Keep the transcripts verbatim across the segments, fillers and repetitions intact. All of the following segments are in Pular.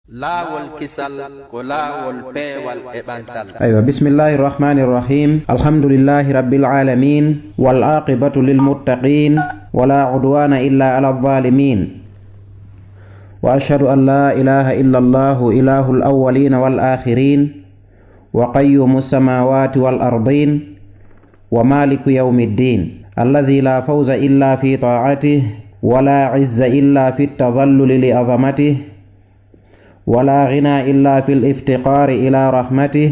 Laawol kisal ko laawol peewal e ɓantal. Aywa, bismillahir rahmanir rahim. Alhamdulillahi rabbil alamin. Wal aqibatu lil muttaqin. Wala udwana illa ala zalimin. Wa ashhadu an la ilaha illa Allah ilahul awwalin wal akhirin. Wa qayyumus samawati wal ardin. Wa maliku yawmiddin. Alladhi la fawza illa fi ta'atih. Wa la izza illa fi tadhalluli li azamatihi. ولا غنى إلا في الافتقار إلى رحمته،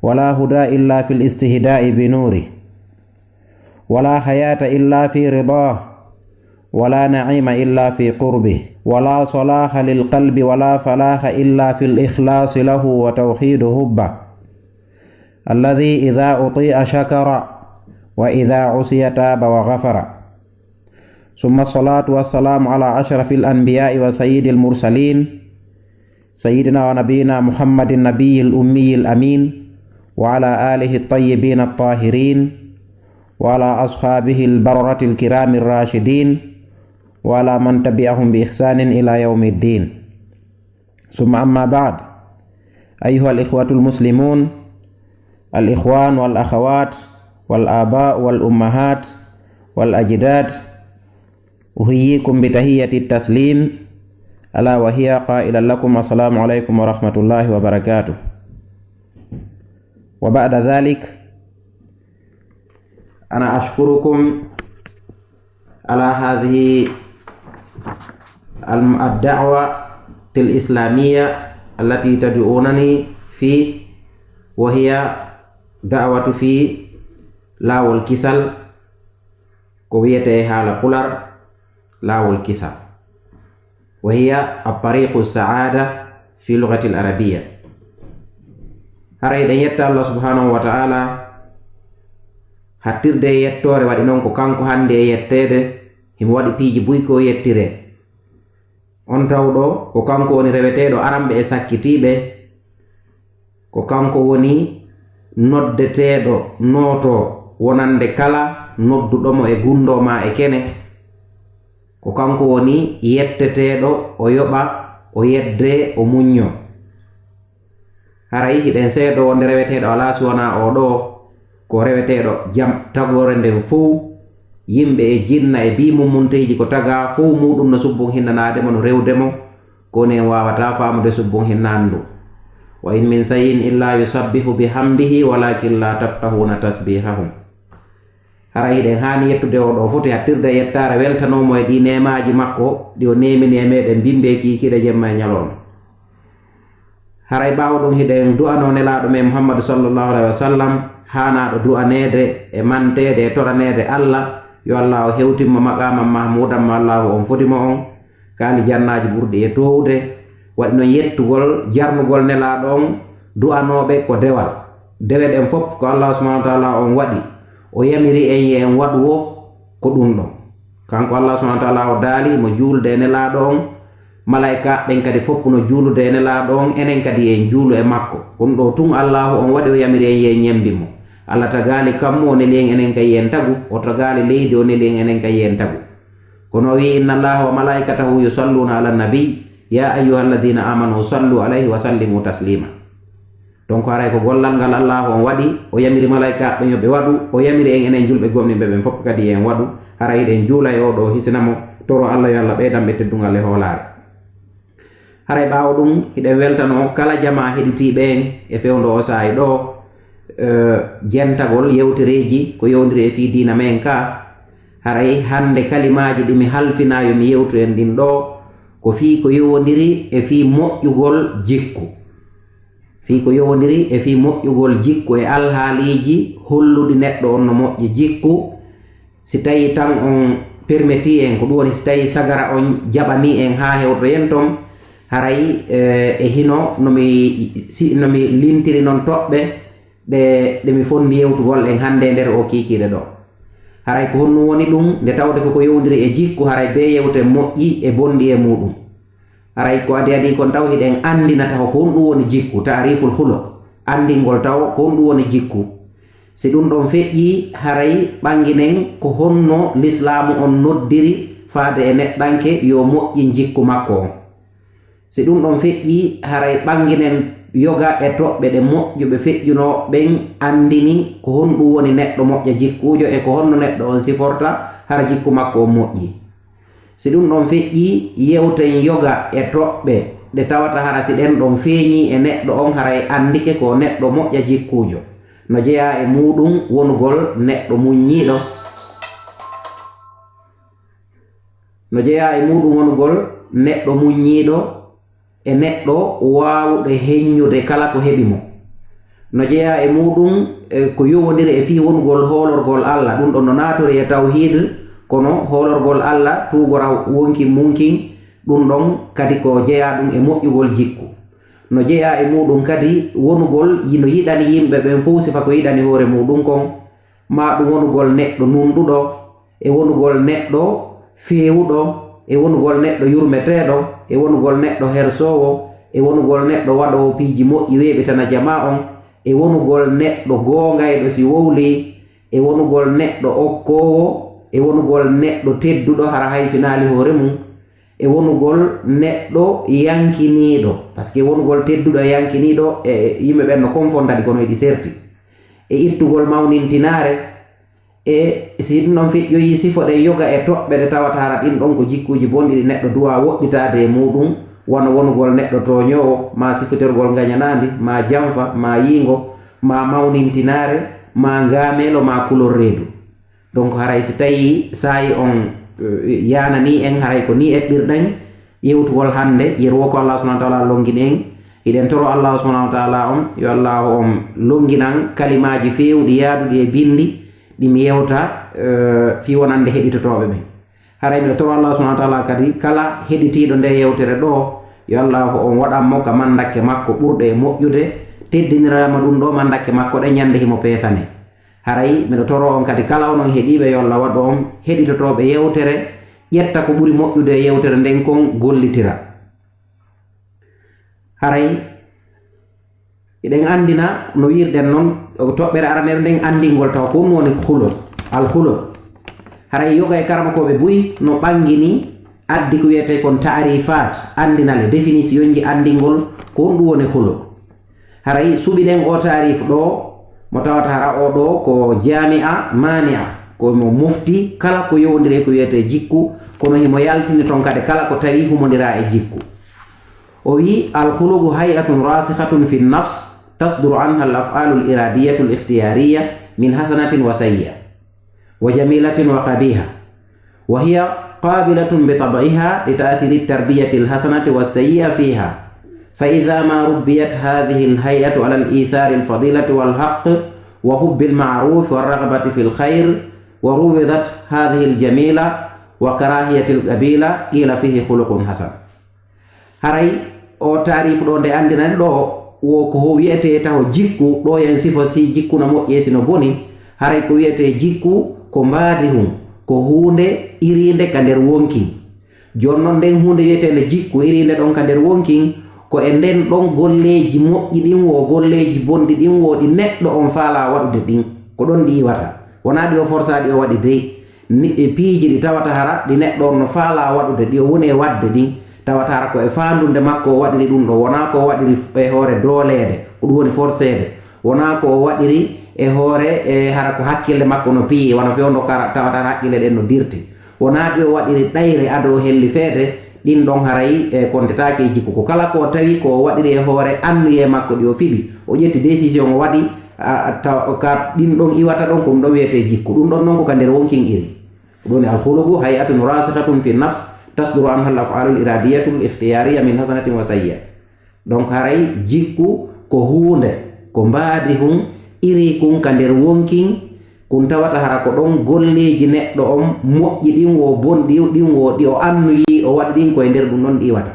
ولا هدى إلا في الاستهداء بنوره، ولا حياة إلا في رضاه، ولا نعيم إلا في قربه، ولا صلاح للقلب ولا فلاح إلا في الإخلاص له وتوحيد حبه، الذي إذا أطيع شكر، وإذا عصي تاب وغفر. ثم الصلاة والسلام على أشرف الأنبياء وسيد المرسلين، سيدنا ونبينا محمد النبي الأمي الأمين، وعلى آله الطيبين الطاهرين، وعلى أصحابه البررة الكرام الراشدين، وعلى من تبعهم بإحسان إلى يوم الدين. ثم أما بعد، أيها الإخوة المسلمون، الإخوان والأخوات، والآباء والأمهات، والأجداد، أحييكم بتحية التسليم، ألا وهي قائلا لكم: السلام عليكم ورحمة الله وبركاته. وبعد ذلك، أنا أشكركم على هذه الم-، الدعوة الإسلامية التي تدعونني فيه، وهي دعوة في laawol kisal, ko wiyetee haala pular laawol kisal. وهي الطريق السعادة في اللغة العربية. Haray hiɗen yetta Allah subhanahu wa ta'ala, hattirde e yettoore waɗi non ko kanko hande e yetteede, himo waɗi piiji buy ko yettiree. On tawɗo ko kanko woni reweteeɗo aranɓe e sakkitiiɓe, ko kanko woni noddeteeɗo nootoo wonande kala nodduɗo mo e gundoo maa e kene. Ko kanko woni yetteteeɗo, o yoɓa, o yeddee, o muññoo. Haray hiɗen seedoo wonde reweteeɗo alaa si wonaa oo ɗoo, ko reweteeɗo jam tagoore nden fow. Yimɓe e jinna e biimummunteeji ko tagaa fow muuɗum no subbun hinnanaade mo, no rewde mo, ko woni en waawataa faamude subbun hinnaandu. وإن من شيء إلا يسبح بحمده ولكن لا تفقهون تسبيحهم. Haray hiɗen haani yettude oo ɗoo foti hattirde e yettaare weltanoo mo e ɗii neemaaji makko ɗi o neemini e meɗen bimbi e kiikiiɗe jemma e ɲalorma. Haray ɓaawo ɗum hiɗen du'anoo Nelaaɗo men Muhammadu sallallahu alayhi wa sallam, haanaaɗo du'aneede e manteede e toraneede Alla, yo Alla o hewtin mo maqaaman mahmuudan mo Allaahu on fodi mo on, ka aljannaaji ɓurɗi e toowude, waɗi non yettugol jarnugol Nelaaɗo on, du'anooɓe ko dewal. Dewe ɗen fof ko Allaahu subhaanahu wa ta'aalaa on waɗi, o yamiri en yo en waɗu wo ko ɗum ɗon. Kanko Allaahu subhaanahu wa ta'aalaa o daali mo juulude e Nelaaɗo on, malaa'ikaaɓe ɓen kadi fof no juulude e Nelaaɗo on, enen kadi yo en juulu e makko. Ko ɗum ɗoo tun Allaahu on waɗi o yamiri en yo en ɲemmbi mo. Alla tagaali kammu o neli en enen kay yo en tagu, o tagaali leydi o neli en enen kay yo en tagu. Kono o wi'i, إن الله وملائكته يصلون على النبي يا أيها الذين آمنوا صلوا عليه وسلموا تسليما. Donc haray ko gollal ngal Allaahu on waɗi, o yamiri malaa'ikaaɓe ɓen yo ɓe waɗu, o yamiri en enen julɓe gomɗinɓe ɓen fof kadi yo en waɗu, haray hiɗen juula e oo ɗoo hisina mo, toro Alla yo Alla ɓeydan ɓe teddungal e hoolaare. Haray ɓaawo ɗum, hiɗen weltanoo kala jamaa heɗitiiɓe en e fewndo oo saa'i ɗoo, eh, jentagol yewtereeji ko yowndiri e fii diina men ka. Haray hannde kalimaaji ɗi mi halfinaa yo mi yewtu en ɗin ɗoo, ko fii ko yowondiri e fii moƴƴugol jikku. Fii ko yowondiri e fii moƴƴugol jikku e alhaaliiji holluɗi neɗɗo on no moƴƴi jikku. Si tawii tan on permettii en, ko ɗum woni si tawii sagara on jaɓanii en haa hewtoyen ton, haray, eh, e hino no mi, si, no mi lintiri non toɓɓe ɗe, ɗe mi fonni yewtugol en hannde e nder oo kiikiiɗe ɗoo. Haray ko honɗum woni ɗum, nde tawde ko ko yowondiri e jikku, haray bee yewte moƴƴi e bonɗi e muuɗum. Haray ko adii adii kon taw hiɗen anndina taho ko honɗum woni jikku, ta'riiful khuluq, anndingol taho ko honɗum woni jikku. Si ɗum ɗon feƴƴii, haray ɓanginen ko honno lislaamu on noddiri faade e neɗɗanke yo moƴƴin jikku makko on. Si ɗun ɗon feƴƴii, haray ɓanginen yoga e toɓɓe ɗe moƴƴuɓe feƴƴunoo ɓen anndini ko honɗun woni neɗɗo moƴƴa jikkuujo e ko honno neɗɗo on siforta hara jikku makko on moƴƴii. Si ɗun ɗon feƴƴii, yewten yoga e toɓɓe ɗe tawata hara si ɗen ɗon feeñii e neɗɗo on, haray anndike ko neɗɗo moƴƴa jikkuujo. No jeyaa e muuɗun wonugol neɗɗo muññiiɗo. No jeyaa e muuɗun wonugol neɗɗo muññiiɗo e neɗɗo waawuɗo heññude kala ko heɓi mo. No jeyaa e muuɗun, e, ko yowondiri e fii wonugol hoolorgol Alla, ɗun ɗon no naatiri e tawhiid, kono hoolorgol Alla, tuugora wonkin mun kin, ɗun ɗon kadi ko jeyaa ɗun e moƴƴugol jikku. No jeyaa e muuɗun kadi wonugol yi-, no yiɗani yimɓe ɓen fow sifa ko yiɗani hoore muuɗun kon, maa ɗun wonugol neɗɗo nunɗuɗo, e wonugol neɗɗo feewuɗo, e wonugol neɗɗo yurmeteeɗo, e wonugol neɗɗo hersoowo, e wonugol neɗɗo waɗoowo piiji moƴƴi weeɓitana jamaa on, e wonugol neɗɗo goongayɗo si wowlii, e wonugol neɗɗo okkoowo, e wonugol neɗɗo tedduɗo hara hay finaali hoore mun, e wonugol neɗɗo yankiniiɗo, parce que wonugol tedduɗo e yankiniiɗo, e, e yimɓe ɓen no konfondani kono hiɗi serti, e ittugol mawnintinaare, e si ɗun ɗon feƴƴoyii sifo ɗen yoga e toɓɓe ɗe tawata hara ɗin ɗon ko jikkuuji bonɗi ɗi neɗɗo duwaa woɗɗitaade e muuɗun, wano wonugol neɗɗo tooñoowo, maa sifotirgol ngañanaandi, maa janfa, maa yiingo, maa mawnintinaare, maa ngaameelo, maa kulol reedu. Donc, haray si tawii saa'i on, eh, yaananii en, haray ko nii eɓɓirɗen yewtugol hannde, yeru woo ko Allah subhanahu wa ta'ala longini en. Hiɗen toro Allah subhanahu wa ta'ala on, yo Allah on longinan kalimaaji feewuɗi yaaduɗi e binndi, ɗi mi yewta, eh, fii wonande heɗitotooɓe ɓen. Haray miɗo toro Allah subhanahu wa ta'ala kadi, kala heɗitiiɗo nde yewtere ɗoo, yo Allah on waɗan mo ka mandakke makko ɓurɗe e moƴƴude, teddinirama ɗun ɗoo mandakke makko ɗen ñande himo peesane. Haray miɗo toro on kadi kala onon heɗiiɓe, yo Allah waɗu on heɗitotooɓe yewtere, ƴetta ko ɓuri moƴƴude e yewtere nden kon, gollitira. Haray hiɗen anndina no wi'irɗen non, toɓɓere aranere nden anndingol taw ko honɗun woni hulol, al hulol. Haray yoga e karamokooɓe buy no ɓangini addi ko wi'etee kon ta'rifaat, anndina le définitionji anndingol ko honɗun woni hulol. Haray suɓiɗen oo taariif ɗoo, mo tawata hara oo ɗoo ko jaami'a maani'a, ko mo mofti kala ko yowondiri e ko wi'etee jikku, kono himo yaltini ton kadi kala ko tawi humondiraa e jikku. O wi'i, "Al khuluqu hay'atun rasikhatun fi nafs, tasduru anha al af'alu al iradiyatu al ikhtiyariya min hasanatin wa sayyi'a." وجميلة وقبيحة، وهي قابلة بطبعها لتأثير التربية الحسنة والسيئة فيها، فإذا ما ربيت هذه الهيئة على الإيثار الفضيلة والحق وحب المعروف والرغبة في الخير، وروضت هذه الجميلة وكراهية القبيحة، قيل فيه خلق حسن. Haray oo taariifu ɗoo nde anndinani ɗoo, wo ko ho wi'etee taho jikku, ɗoo en sifo si jikku no moƴƴi e si no boni. Haray ko wi'etee jikku ko mbaadihun, ko huunde iriinde ka nder wonkin. Jooni non nden huunde wi'eteende jikku iriinde ɗon ka nder wonkin, ko e nden ɗon golleeji moƴƴi ɗin woo, golleeji bonɗi ɗin woo, ɗi neɗɗo on faalaa waɗude ɗin. Ko ɗon ɗi iwata. Wonaa ɗi o forsaa ɗi o waɗi dey. Ni-, e piiji ɗi tawata hara ɗi neɗɗo on no faalaa waɗude, ɗi o woni e waɗde ɗin, tawata hara ko e faandunde makko o waɗiri ɗun ɗon, wonaa ko o waɗiri f-, e hoore dooleede, ko ɗun woni forceede, wonaa ko o waɗiri e hoore, e hara ko hakkille makko no piyi, wano fewndo kara, tawata hara hakkille ɗen no dirti, wonaa ɗi o waɗiri ɗayre ado o hellifeede, ɗin ɗon haray, e, kontetaake e jikku. Ko kala ko o tawi ko o waɗiri e hoore anniyee makko ɗi o fiɓi, o ƴetti décision o waɗi, a, a, taw-, ka ɗin ɗon iwata ɗon, ko ɗun ɗon wi'etee jikku. Ɗun ɗon non ko ka nder wonkin iri. Ko ɗun woni, "Al khuluqu hay'atun rasikhatun fi nafs, tasduru anha al af'alul iradiyatul ikhtiyariya min hasanatin wa sayyi'a." Donc, haray jikku ko huunde, ko mbaadi hun iri kun ka nder wonkin, kun tawata hara ko ɗon golleeji neɗɗo on moƴƴi ɗin woo, bonɗi ɗin woo, ɗi o annuyii, o waɗi ɗin, ko e nder ɗun ɗon ɗi iwata.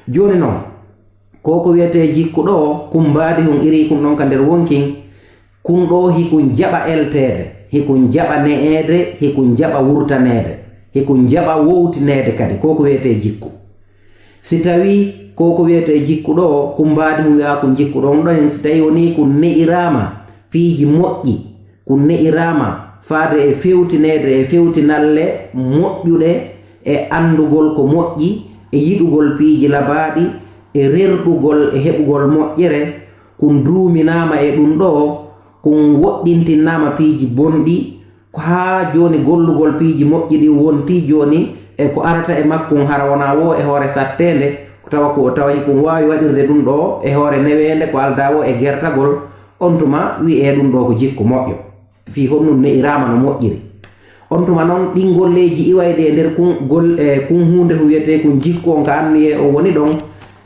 Jooni non, ko ko wi'etee jikku ɗoo, kun mbaadi hun iri kun ɗon ka nder wonkin, kun ɗoo hikun jaɓa elteede, hikun jaɓa ne'eede, hikun jaɓa wurtaneede, hikun jaɓa wowtineede kadi, ko ko wi'etee jikku. Si tawii ko ko wi'etee jikku ɗoo, kun mbaadi hun wi'aa kun jikku ɗon ɗon, si tawii wonii kun ne'iraama piiji moƴƴi, kun ne'iraama faade e fewtineede e fewtinalle moƴƴuɗe e anndugol ko moƴƴi e yiɗugol piiji labaaɗi e rerɗugol e heɓugol moƴƴere, kun duuminaama e ɗun ɗoo, kun woɗɗintinnaama piiji bonɗi, ko haa jooni gollugol piiji moƴƴi ɗin wontii jooni e ko arata e makkun hara wonaa woo e hoore satteende, ko tawa ko tawa hikun waawi waɗirde ɗun ɗoo e hoore neweende ko aldaa woo e gertagol, on tuma wi'ee ɗun ɗoo ko jikku moƴƴo. Fii honɗun ne'iraama no moƴƴiri. On tuma non, ɗin golleeji iwayɗi e nder kun, gol, e kun huunde hun wi'etee kun jikku on ka anniyee on woni ɗon,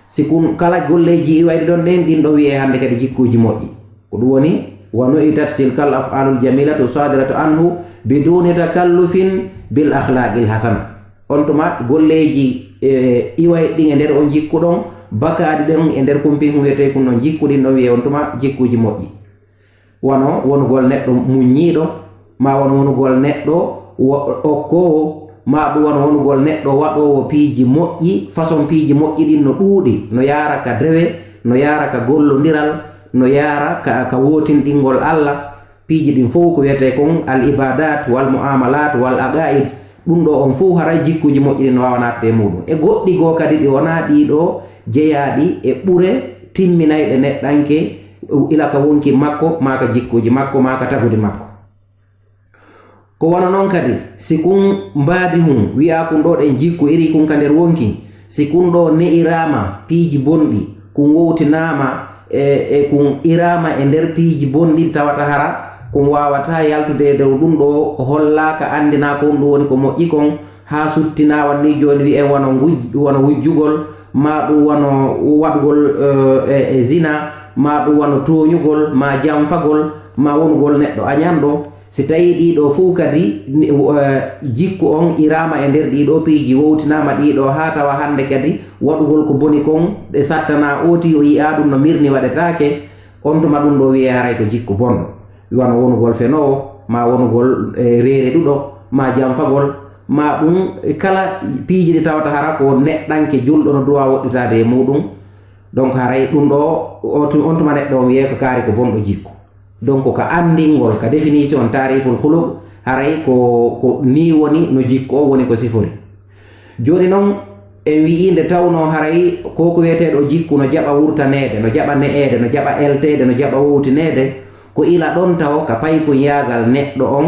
si kun kala golleeji iwayɗi ɗon ɗen, ɗin ɗon wi'ee hannde kadi jikkuuji moƴƴi. Ko ɗun woni, wa nu'itat tilkal af'alul jamilatu sadiratu anhu biduni takallufin bil akhlaqil hasana. On tuma golleeji, e, iwayɗi ɗin e nder on jikku ɗon, bakaaɗi ɗon e nder kun pin hun wi'etee kun ɗon jikku ɗin ɗon wi'ee on tuma jikkuuji moƴƴi. Wano wonugol neɗɗo muññiiɗo, maa wano wonugol neɗɗo wo-, okkoowo, maa ɗun wano wonugol neɗɗo waɗoowo piiji moƴƴi, façon piiji moƴƴi ɗin no ɗuuɗi, no yaara ka dewe, no yaara ka gollondiral, no yaara ka, ka wootinɗingol Alla. Piiji ɗin fow ko wi'etee kon al ibadat, wal mu'amalat, wal aqaid, ɗun ɗoo on fow haray jikkuuji moƴƴi ɗin no waawa naatde e muuɗun. E goɗɗi goo kadi ɗi wonaa ɗii ɗoo jeyaaɗi e ɓure timminayɗe neɗɗanke, ila ka wonki makko, maa ka jikkuuji makko, maa ka tagudi makko. Ko wano non kadi, si kun mbaadi hun, wi'aa kun ɗoo ɗen jikku irii kun ka nder wonki, si kun ɗoo ne'iraama piiji bonɗi, kun wowtinaama e, e kun iraama e nder piiji bonɗi tawata hara kun waawataa yaltude e dow ɗun ɗoo, hollaaka, anndinaaka on ɗun woni ko moƴƴi kon, haa suttinaa wan nii jooni wi'en wano nguj-, wano wujjugol, maa ɗun wano waɗugol, eh, e, e zina, maa ɗun wano tooñugol, maa janfagol, maa wonugol neɗɗo añanɗo. Si tawii ɗii ɗoo fow kadi, ni-, eh, jikku on iraama e nder ɗii ɗoo piiji, wowtinaama ɗii ɗoo haa tawa hannde kadi waɗugol ko boni kon, e sattanaa oo tiyo yi'aa ɗun no mirni waɗetaake, on tuma ɗun ɗoo wi'ee haray ko jikku bonɗo. Wano wonugol fenoowo, maa wonugol, eh, reereɗuɗo, maa janfagol, maa ɗun, eh, kala piiji ɗi tawata hara ko neɗɗanke julɗo no duwaa woɗɗitaade e muuɗun. Donc haray ɗun ɗoo, o tu-, on tuma neɗɗo on wi'ee ko kaari ko bonɗo jikku. Donc ka anndingol, ka définition taariful khuluq, haray ko, ko nii woni no jikku on woni ko sifori. Jooni non, en wi'ii nde tawnoo haray ko ko wi'etee ɗoo jikku no jaɓa wurtaneede, no jaɓa ne'eede, no jaɓa elteede, no jaɓa wowtineede, ko ila ɗon tawo ka paykun yaagal neɗɗo on,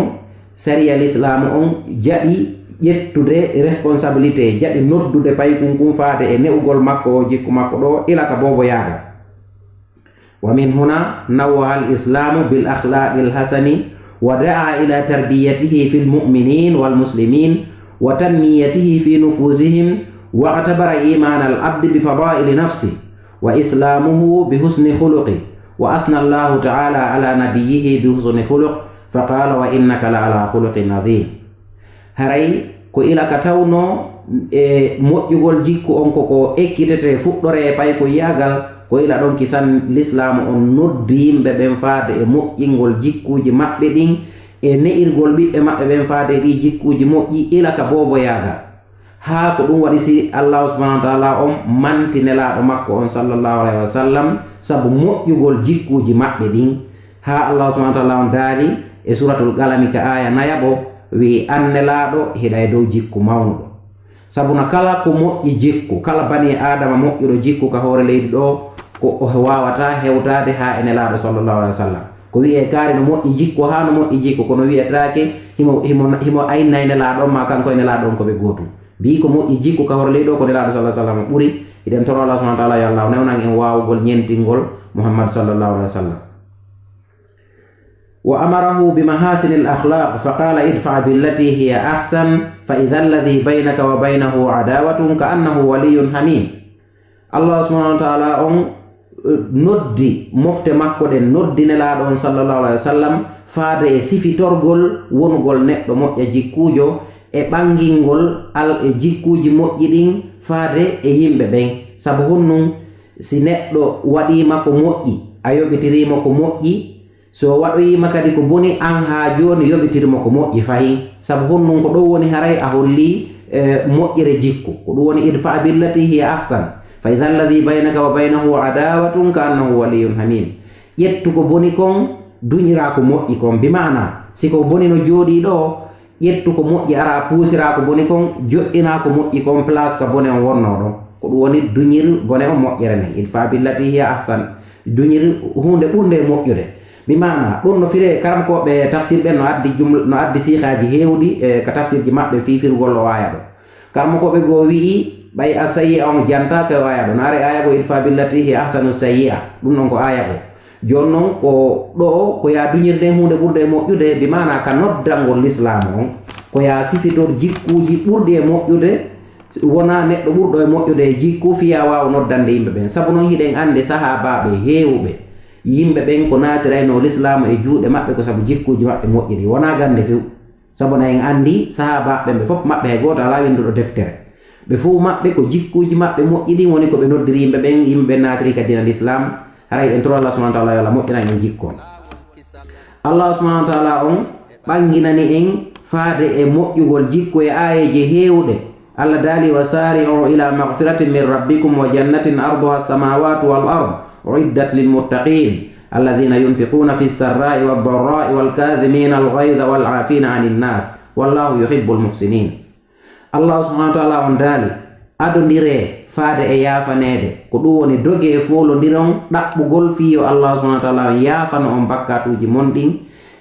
sariya lislaamu on jaɓi ƴettude responsabilité, jaɓi noddude paykun kun faade e ne'ugol makko oo jikku makko ɗoo ila ka boobo yaagal. ومن هنا نوه الإسلام بالأخلاق الحسن ودعا إلى تربيته في المؤمنين والمسلمين وتنميته في نفوسهم واعتبر إيمان العبد بفضائل نفسه وإسلامه بحسن خلقه وأثنى الله تعالى على نبيه بحسن خلق فقال وإنك لعلى خلق عظيم. Haray ko ila ka tawnoo e moƴƴugol jikku on ko ko ekkitetee fuɗɗoree e paykun yaagal, ko ila ɗon kisan lislaamu on noddi yimɓe ɓen faade e moƴƴingol jikkuuji maɓɓe ɗin, e ne'irgol ɓiɓɓe maɓɓe ɓen faade e ɗii jikkuuji moƴƴi ila ka boobo yaagal. Haa ko ɗun waɗi si Allaahu subhaanahu wa ta'aalaa on manti Nelaaɗo makko on sallallaahu alayhi wa sallam sabu moƴƴugol jikkuuji maɓɓe ɗin. Haa Allaahu subhaanahu wa ta'aalaa on daali e Suuratul Qalami ka aaya nayaɓo, wi'i, "An Nelaaɗo, hiɗa e dow jikku mawnuɗo." Sabu no kala ko moƴƴi jikku, kala banii Aadama moƴƴuɗo jikku ka hoore leydi ɗoo, ko o waawataa hewtaade haa e Nelaaɗo sallallaahu alayhi wa sallam. Ko wi'ee kaari no moƴƴi jikku haa no moƴƴi jikku, kono wi'etaake himo, himo, himo ayna e Nelaaɗo on maa kanko e Nelaaɗo on ko ɓe gootun. Mbii ko moƴƴi jikku ka hoore leydi ɗoo ko Nelaaɗo sallallaahu alayhi wa sallam ɓuri. Hiɗen toro Allaahu subhaanahu wa ta'aalaa yo Allaahu newnan en waawugol ɲemtingol Muhammadu sallallaahu alayhi wa sallam. وأمره بمحاسن الأخلاق فقال ادفع بالتي هي أحسن فإذا الذي بينك وبينه عداوة كأنه ولي حميم. Allaahu subhaanahu wa ta'aalaa on, eh, noddi mofte makko ɗen, noddi Nelaaɗo on sallallaahu alayhi wa sallam faade e sifitorgol wonugol neɗɗo moƴƴa jikkuujo e ɓangingol al e jikkuuji moƴƴi ɗin faade e yimɓe ɓen. Sabu honɗun? Si neɗɗo waɗii ma ko moƴƴi, a yoɓitirii mo ko moƴƴi, si o waɗoyii ma kadi ko boni, an haa jooni yoɓitir mo ko moƴƴi fahin. Sabu honɗun? Ko ɗon woni haray a hollii, eh, moƴƴere jikku. Ko ɗun woni idfa' billati hiya ahsan. Fa idha alladhi baynaka wa baynahu adawatun ka annahu waliyyun hamim. Ƴettu ko boni kon, duñiraa ko moƴƴi kon. Bi maana, si ko boni no jooɗii ɗoo, ƴettu ko moƴƴi, araa puusiraa ko boni kon, joɗɗinaa ko moƴƴi kon place ka bone on wonnoo ɗon. Ko ɗum woni duñir bone on moƴƴere nden. Idfa billati hiya ahsan. Duñir huunde ɓurnde moƴƴude. Bi maana, ɗum no firee, karamokooɓe tafsir ɓen no addi jumla, no addi siikaaji heewuɗi, e, ka tafsirji maɓɓe fii firugol oo aaya ɗoo. Karamokooɓe goo wi'i, ɓay a sayyi'a on jantaaka e oo aaya ɗoo. No ari aaya goo, idfa billati hiya ahsanu sayyi'a. Ɗum ɗon ko aaya goo. Jooni non, ko ɗoo, ko yaa duñir nden huunde ɓurde e moƴƴude, bi maana ka noddangol lislaamu on, ko yaa sifitor jikkuuji ɓurɗi e moƴƴude, wonaa neɗɗo ɓurɗo e moƴƴude e jikku fii yaa waawu noddande yimɓe ɓen. Sabu non hiɗen anndi sahaabaaɓe heewuɓe, yimɓe ɓen ko naatiraynoo lislaamu e juuɗe maɓɓe ko sabu jikkuuji maɓɓe moƴƴi ɗin, wonaa gannde few. Sabu na en anndi sahaabaaɓe ɓen ɓe fof maɓɓe hay gooto alaa winnduɗo deftere. Ɓe fof maɓɓe ko jikkuuji maɓɓe moƴƴi ɗin woni ko ɓe noddiri yimɓe ɓen, yimɓe ɓen naatiri ka diina lislaam. Haray en toro Allah subhanahu wa taala yo Allah moƴƴinan en jikku on. Allah subhanahu wa taala on ɓanginani en faade e moƴƴugol jikku e aayeeje heewuɗe. Allah daali, "Wa saari'u ila maghfiratin min rabbikum wa jannatin arduha as-samawati wal ard, uiddat lil muttaqin, alladhina yunfiquna fis sarra'i wad darra'i wal kadhimina al ghayza wal afina anin nas, wallahu yuhibbul muhsinin." Allah subhanahu wa taala on daali, "Adondiree faade e yaafaneede, ko ɗum woni dogee foolondiron ɗaɓɓugol fii yo Allah subhanahu wa taala on yaafano on bakkaatuuji mon ɗin,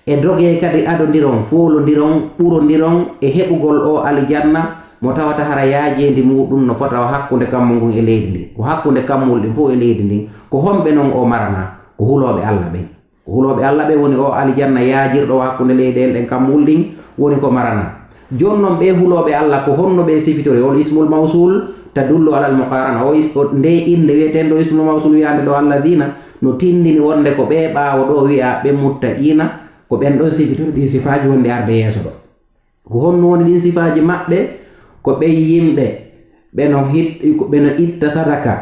e dogee kadi adondiron, foolondiron, ɓurondiron e heɓugol oo alijanna mo tawata hara yaajeendi muuɗum no fota o hakkunde kammu ngun e leydi ndin, ko hakkunde kammuli ɗin fof e leydi ndin, ko honɓe non o maranaa? Ko hulooɓe Allah ɓen." Ko hulooɓe Alla ɓen woni oo alijanna yaajirɗo o hakkunde leyɗeele ɗen kammuuli ɗin woni ko maranaa. Jooni non ɓee hulooɓe Alla ko honno ɓe sifitori? Ol ismul mawsuul tadullu alal muqaarana. O is-, o, ndee innde wi'eteende ɗoo ismul mawsuul wi'aande ɗoo alladhiina no tinndini wonde ko ɓee ɓaawo ɗoo wi'aa ɓe muttaqiina, ko ɓen ɗon sifitori ɗii sifaaji wonɗi arde yeeso ɗoo. Ko honno woni ɗin sifaaji maɓɓe? Ko ɓen yimɓe ɓe no hit-, ɓe no itta sadaka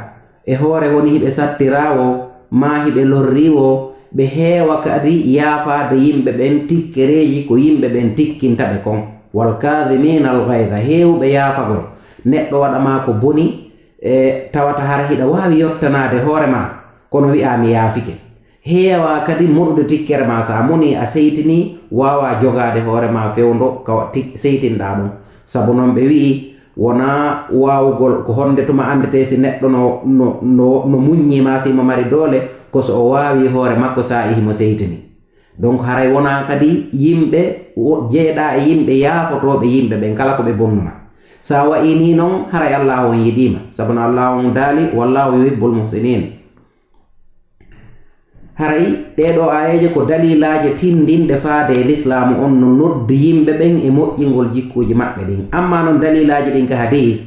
e hoore woni hiɓe sattiraa woo, maa hiɓe lorrii woo, ɓe heewa kadi yaafaade yimɓe ɓen tikkereeji ko yimɓe ɓen tikkinta ɓe kon. Wal kaadhimiina al ghayza, heewuɓe yaafagol. Neɗɗo waɗa maa ko boni, e tawata hara hiɗa waawi yottanaade hoore maa, kono wi'aa mi yaafike. Heewaa kadi moɗude tikkere maa, so a monii a seytinii, waawaa jogaade hoore maa fewndo ka wa-, tik-, seytinɗaa ɗum. Sabu non ɓe wi'i, wonaa waawugol ko honde tuma anndetee si neɗɗo no, no, no, no muññii maa si himo mari doole, ko so o waawii hoore makko saa'i himo seytini. Donc haray wonaa kadi yimɓe wo-, jeeɗaa e yimɓe yaafotooɓe yimɓe ɓen kala ko ɓe bonnunoo. So a wa'ii nii non, haray Allaahu on yiɗii ma. Sabu no Allaahu on daali, "Wallaahu yuhibbul muhsiniin." Haray ɗee ɗoo aayeeje ko daliilaaje tinndinɗe faade e lislaamu on no noddi yimɓe ɓen e moƴƴingol jikkuuji maɓɓe ɗin. Ammaa non daliilaaji ɗin ka hadiis,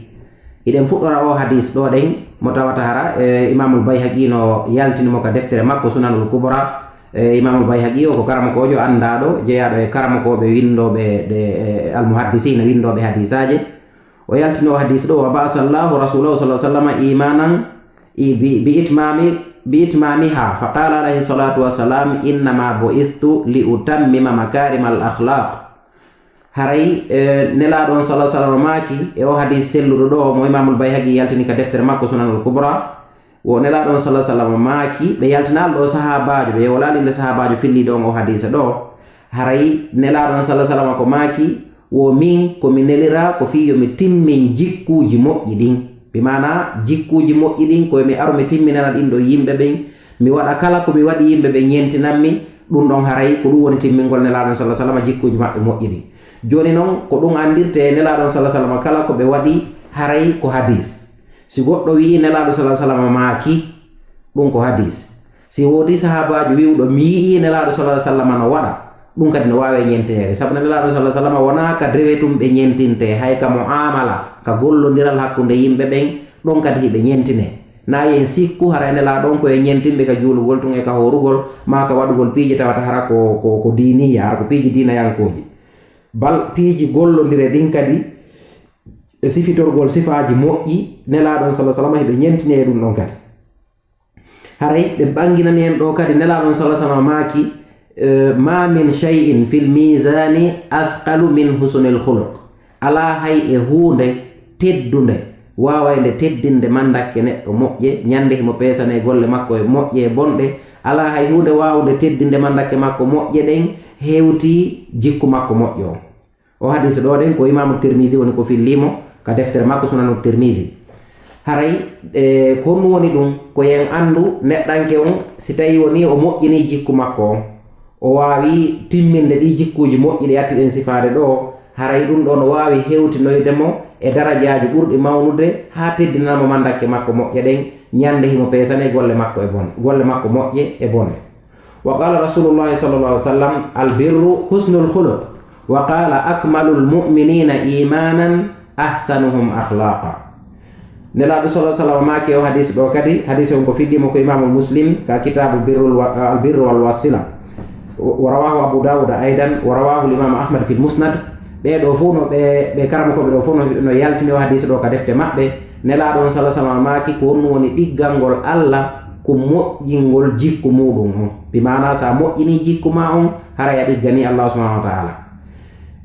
hiɗen fuɗɗora oo hadiis ɗoo ɗen, mo tawata hara, e, Imaamul Bayhaqi no yaltini mo ka deftere makko Sunanul Kubra. E, Imaamul Bayhaqi o ko karamokoojo anndaaɗo, jeyaaɗo e karamokooɓe winndooɓe ɗe, e, Almuhaddisiina, winndooɓe hadiisaaje. O yaltini o hadiis ɗoo, "Wa ba'asa Allahu rasulahu sallallahu alaihi wasallam imanan i-, bi, bi itmami, bi itmamiha, fa qala alaihi salatu wassalam, innama bu'ithtu li utammima makarimal akhlaq." Haray, e, Nelaaɗo on sallallahu alaihi wasallam maaki, e o hadiis selluɗo ɗoo, mo Imaamul Bayhaqi yaltini ka deftere makko Sunanul Kubra, wo Nelaaɗo on sallallahu alaihi wasallam maaki, ɓe yaltinaali ɗoo sahaabaajo, ɓe yewlaali nde sahaabaajo filliiɗo on o hadiisa ɗoo. Haray Nelaaɗo on sallallahu alaihi wasallam ko maaki, wo min ko mi neliraa ko fii yo mi timmin jikkuuji moƴƴi ɗin. Bi maanaa jikkuuji moƴƴi ɗin ko yo mi aru mi timminana ɗin ɗoo yimɓe ɓen, mi waɗa kala ko mi waɗi yimɓe ɓen ñentinammi, ɗum ɗon haray ko ɗum woni timmingol Nelaaɗo on sallallahu alaihi wasallam jikkuuji maɓɓe moƴƴi ɗin. Jooni non ko ɗum anndirtee Nelaaɗo on sallallahu alaihi wasallam kala ko ɓe waɗi haray ko hadiis. Si goɗɗo wi'ii Nelaaɗo sallallahu alaihi wasallam maaki, ɗum ko hadiis. Si woodii sahaabaajo wi'uɗo, "Mi yi'ii Nelaaɗo sallallahu alaihi wasallam no waɗa," ɗum kadi no waawee ñentineede. Sabu Nelaaɗo sallallahu alaihi wasallam wonaa ka dewe tun ɓe ñentintee, hay ka mu'amala, ka gollondiral hakkunde yimɓe ɓen, ɗon kadi hiɓe ñentinee. Na en sikku haray Nelaaɗo on ko e ñentinɓe ka juulugol tun e ka hoorugol, maa ka waɗugol piiji tawata hara ko, ko, ko diiniya, hara ko piiji diinayankooji. Bal piiji gollondire ɗin kadi, e sifitorgol sifaaji moƴƴi, Nelaaɗo on sallallahu alaihi wasallam hiɓe ñentinee ɗum ɗon kadi. Haray ɓe ɓanginani en ɗoo kadi, Nelaaɗo on sallallahu alaihi wasallam maaki, eh, "Ma min shay'in fil mizani athqalu min husnil khuluq." Alaa hay e huunde teddunde, waawaynde teddinde manndakke neɗɗo moƴƴe, ñande himo peesanee golle makko e moƴƴe e bonɗe. Alaa hay huunde waawnde teddinde manndakke makko moƴƴe ɗen hewtii jikku makko moƴƴo on. O hadiis ɗoo ɗen ko Imaamu Tirmidi woni ko fillii mo ka deftere makko Sunanu Tirmidi. Haray, e, ko honɗum woni ɗum? Ko yo en anndu neɗɗanke on, si tawii wonii o moƴƴinii jikku makko on, o waawii timminde ɗii jikkuuji moƴƴi ɗi atti ɗen sifaade ɗoo, haray ɗum ɗoo no waawi hewtinoyde mo e darajaaji ɓurɗi mawnude, haa teddinana mo manndakke makko moƴƴe ɗen, ñande himo peesanee golle makko e bon-, golle makko moƴƴe e bone. Wa qala Rasulullahi sallallahu alaihi wasallam, "Al birru husnul khuluq." Wa qala, "Akmalul mu'minina imanan ahsanuhum akhlaqa." Nelaaɗo sallallahu alaihi wasallam maaki o hadis ɗo kadi, hadis on ko fillimo ko Imaamu Muslim ka kitaabu birrul wa-, al birru wal wasila. Wa rawahu Abu Dawud aidan, wa rawahu al Imam Ahmad fil Musnad. Ɓee ɗoo fof no ɓe, ɓe karamokooɓe ɗoo fof no, no yaltini o hadis ɗo ka defte maɓɓe. Nelaaɗo on sallallahu alaihi wasallam maaki ko honɗum woni ɗiggangol Alla ko moƴƴingol jikku muuɗum on. Bi maanaa, si a moƴƴinii jikku maa on, haray a ɗigganii Allaahu subhaanahu wa ta'aalaa.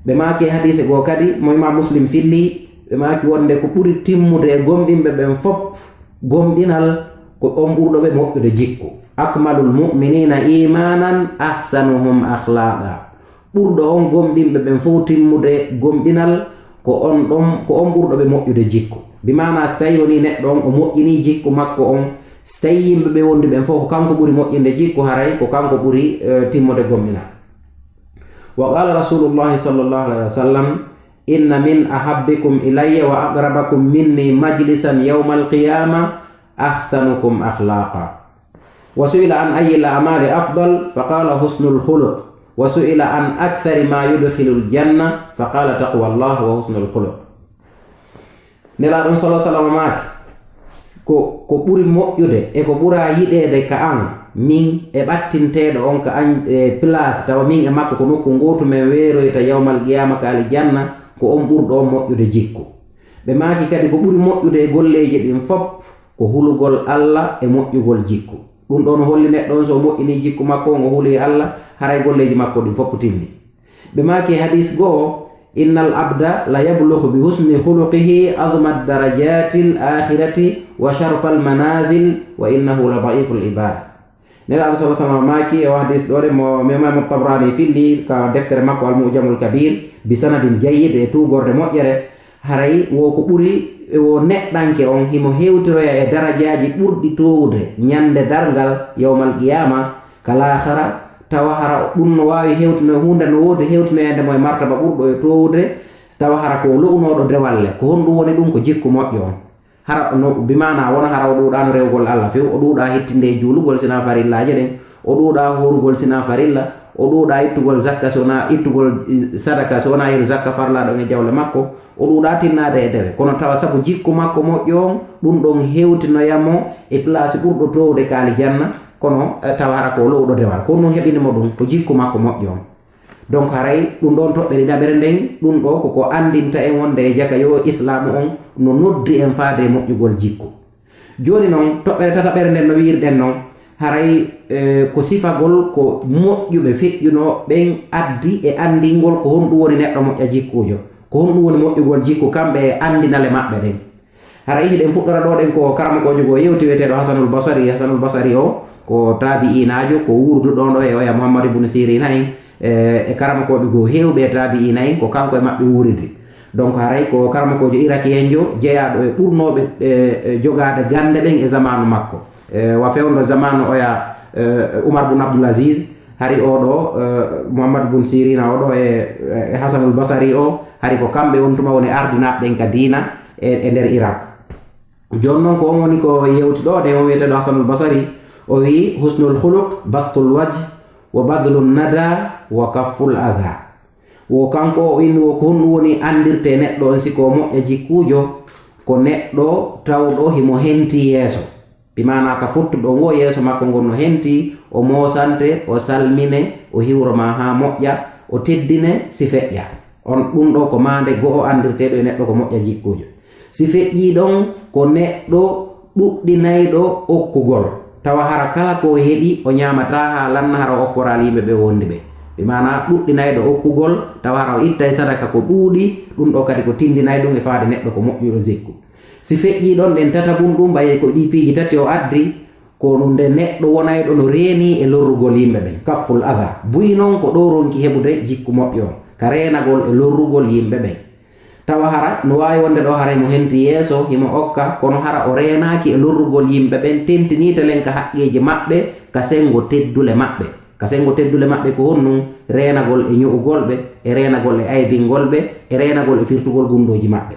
Ɓe maaki e hadiise goo kadi, mo Imaam Muslim filli, ɓe maaki wonde ko ɓuri timmude e gomɗinɓe ɓen fof gomɗinal, ko on ɓurɗo ɓe moƴƴude jikku. "Akmalul mu'miniina iimaanan, ahsanuhum akhlaaqa." Ɓurɗo on gomɗinɓe ɓen fof timmude gomɗinal, ko on ɗon, ko on ɓurɗo ɓe moƴƴude jikku. Bi maanaa, si tawii wonii neɗɗo on o moƴƴinii jikku makko on, si tawii yimɓe ɓe wondi ɓen fof ko kanko ɓuri moƴƴinde jikku, haray ko kanko ɓuri, eh, timmude gomɗinal. Wa qaala Rasuulullaahi sallallaahu alayhi wa sallam, "Inna min ahabbikum ilayya wa aqrabakum minni majlisan yawmal qiyaama ahsanukum akhlaaqa." Wa su'ila an ayyil a'maali afdal, fa qaala husnul khuluq. Wa su'ila an akthari ma yudkhilul janna, fa qaala taqwallah wa husnul khuluq. Nelaaɗo on sallallahu alaihi wasallam maaki, ko, ko ɓuri moƴƴude e ko ɓuraa yiɗeede ka an, min e ɓattinteeɗo on ka an, e place, tawa min e makko ko nokku ngootu men weeroyta yawmal qiyaama ka aljanna, ko on ɓurɗo on moƴƴude jikku. Ɓe maaki kadi, ko ɓuri moƴƴude e golleeji ɗin fop, ko hulugol Alla e moƴƴugol jikku. Ɗum ɗoo no holli neɗɗo on, so o moƴƴinii jikku makko on, o hulii Alla, haray golleeji makko ɗin fof timmi. Ɓe maaki e hadiis goo, "Innal abda la yablughu bi husni khuluqihi azma darajaatil aakhirati wa sharfal manaazil, wa innahu la da'iiful ibaada." Nelaaɗo sallallahu alaihi wasallam maaki e o hadiis ɗoo de mo, mo Imaamu Tabraani filli ka deftere makko Al-Mu'jamul Kabiir, bi sanadin jayyid, e tuugorde moƴƴere, haray wo ko ɓuri, wo neɗɗanke on himo hewtiroya e darajaaji ɓurɗi toowude ñande darngal yawmal qiyaama ka laakhara, tawa hara ɗum no waawi hewtino huunde no woodi hewtinoyande mo e martaba ɓurɗo e toowude, tawa hara ko lo'unooɗo dewal le. Ko honɗum woni ɗum? Ko jikku moƴƴo on. Hara no, bi maanaa wona hara o ɗuuɗaano rewugol Alla few, o ɗuuɗaa hittinde e juulugol sinaa farillaaje ɗen, o ɗuuɗaa hoorugol sinaa farilla, o ɗuuɗaa ittugol zakka so wonaa ittugol, eh, sadaka so wonaa yeru zakka farlaaɗo on e jawle makko, o ɗuuɗaa tinnaade e dewe. Kono tawa sabu jikku makko moƴƴo on, ɗum ɗon hewtinoya mo e place ɓurɗo toowude ka aljanna, kono, eh, tawa hara ko lo'uɗo dewal. Ko ɗum heɓini mo ɗum, ko jikku makko moƴƴo on. Donc, haray ɗum ɗon toɓɓere ɗiɗaɓere nden, ɗum ɗoo ko ko anndinta en wonde e jaka yo Islaamu on no noddi en faade e moƴƴugol jikku. Jooni non, toɓɓere tataɓere nden no wi'irɗen non, haray, eh, ko sifagol ko moƴƴuɓe feƴƴunoo ɓen addi e anndingol ko honɗum woni neɗɗo moƴƴa jikkuujo, ko honɗum woni moƴƴugol jikku, kamɓe e anndinale maɓɓe ɗen. Hara ihi ɗen fuɗɗora ɗoo ɗen ko karamokoojo goo yewti wi'eteeɗo Hasanul Basari. Hasanul Basari o ko taabi'iinaajo, ko wuurduɗo ɗoo e oya Muhammad ibn Siriina en, e, e karamokooɓe goo heewɓe e taabi'iina en, ko kanko e maɓɓe wuuridi. Donc haray ko karamokoojo irakiyenjo jeyaaɗo e ɓurnooɓe, e, e, jogaade gannde ɓen e zamaanu makko. E, wa fewndo zamaanu oya, e, Umar bun Abdul Aziz, hari oo ɗoo, eh, Muhammad bun Sirina oo ɗoo e, e Hasanul Basari oo, hari ko kamɓe on tuma woni ardinaaɓe ɓen ka diina e, e nder Irak. Jooni non ko on woni ko yewti ɗoo, ɗen o wi'eteeɗo Hasanul Basari, o wi'i, "Husnul khuluq, bastul wajh, wa badlun nada, wa kafful adha." Wo kanko o inni wo ko honɗum woni anndirtee neɗɗo on si ko moƴƴa jikkuujo, ko neɗɗo tawɗo himo henti yeeso. Bi maanaa ka fottuɗo on wo yeeso makko ngon no henti, o moosante, o salmine, o hiwro maa haa moƴƴa, o teddine si feƴƴa. On ɗum ɗoo ko maande go'o anndirteeɗo e neɗɗo ko moƴƴa jikkuujo. Si feƴƴii ɗon, ko neɗɗo ɗuɗɗinayɗo okkugol, tawa hara kala ko o heɓi, o ñaamataa haa lanna hara o okkoraali yimɓe ɓe o wondi ɓe. Bi maanaa ɗuɗɗinayɗo okkugol, tawa hara o ittay sadaka ko ɗuuɗi, ɗum ɗoo kadi ko tindinay ɗum e faade neɗɗo ko moƴƴuɗo jikku. Si feƴƴii ɗon ɗen tataɓun ɗum, ɓay ko ɗii piiji tati o addi, ko nde neɗɗo wonayɗo no reenii e lorrugol yimɓe ɓen, kafful adha. Buy non ko ɗoo ronki heɓude jikku moƴƴo on, ka reenagol e lorrugol yimɓe ɓen. Tawa hara no waawi wonde ɗoo haray mo henti yeeso, himo okka, kono hara o reenaaki e lorrugol yimɓe ɓen, tentinii telen ka haqqeeji maɓɓe, ka senngo teddule maɓɓe. Ka senngo teddule maɓɓe ko honɗun? Reenagol e ño'ugol ɓe, e reenagol e aybingol ɓe, e reenagol e firtugol gunndooji maɓɓe.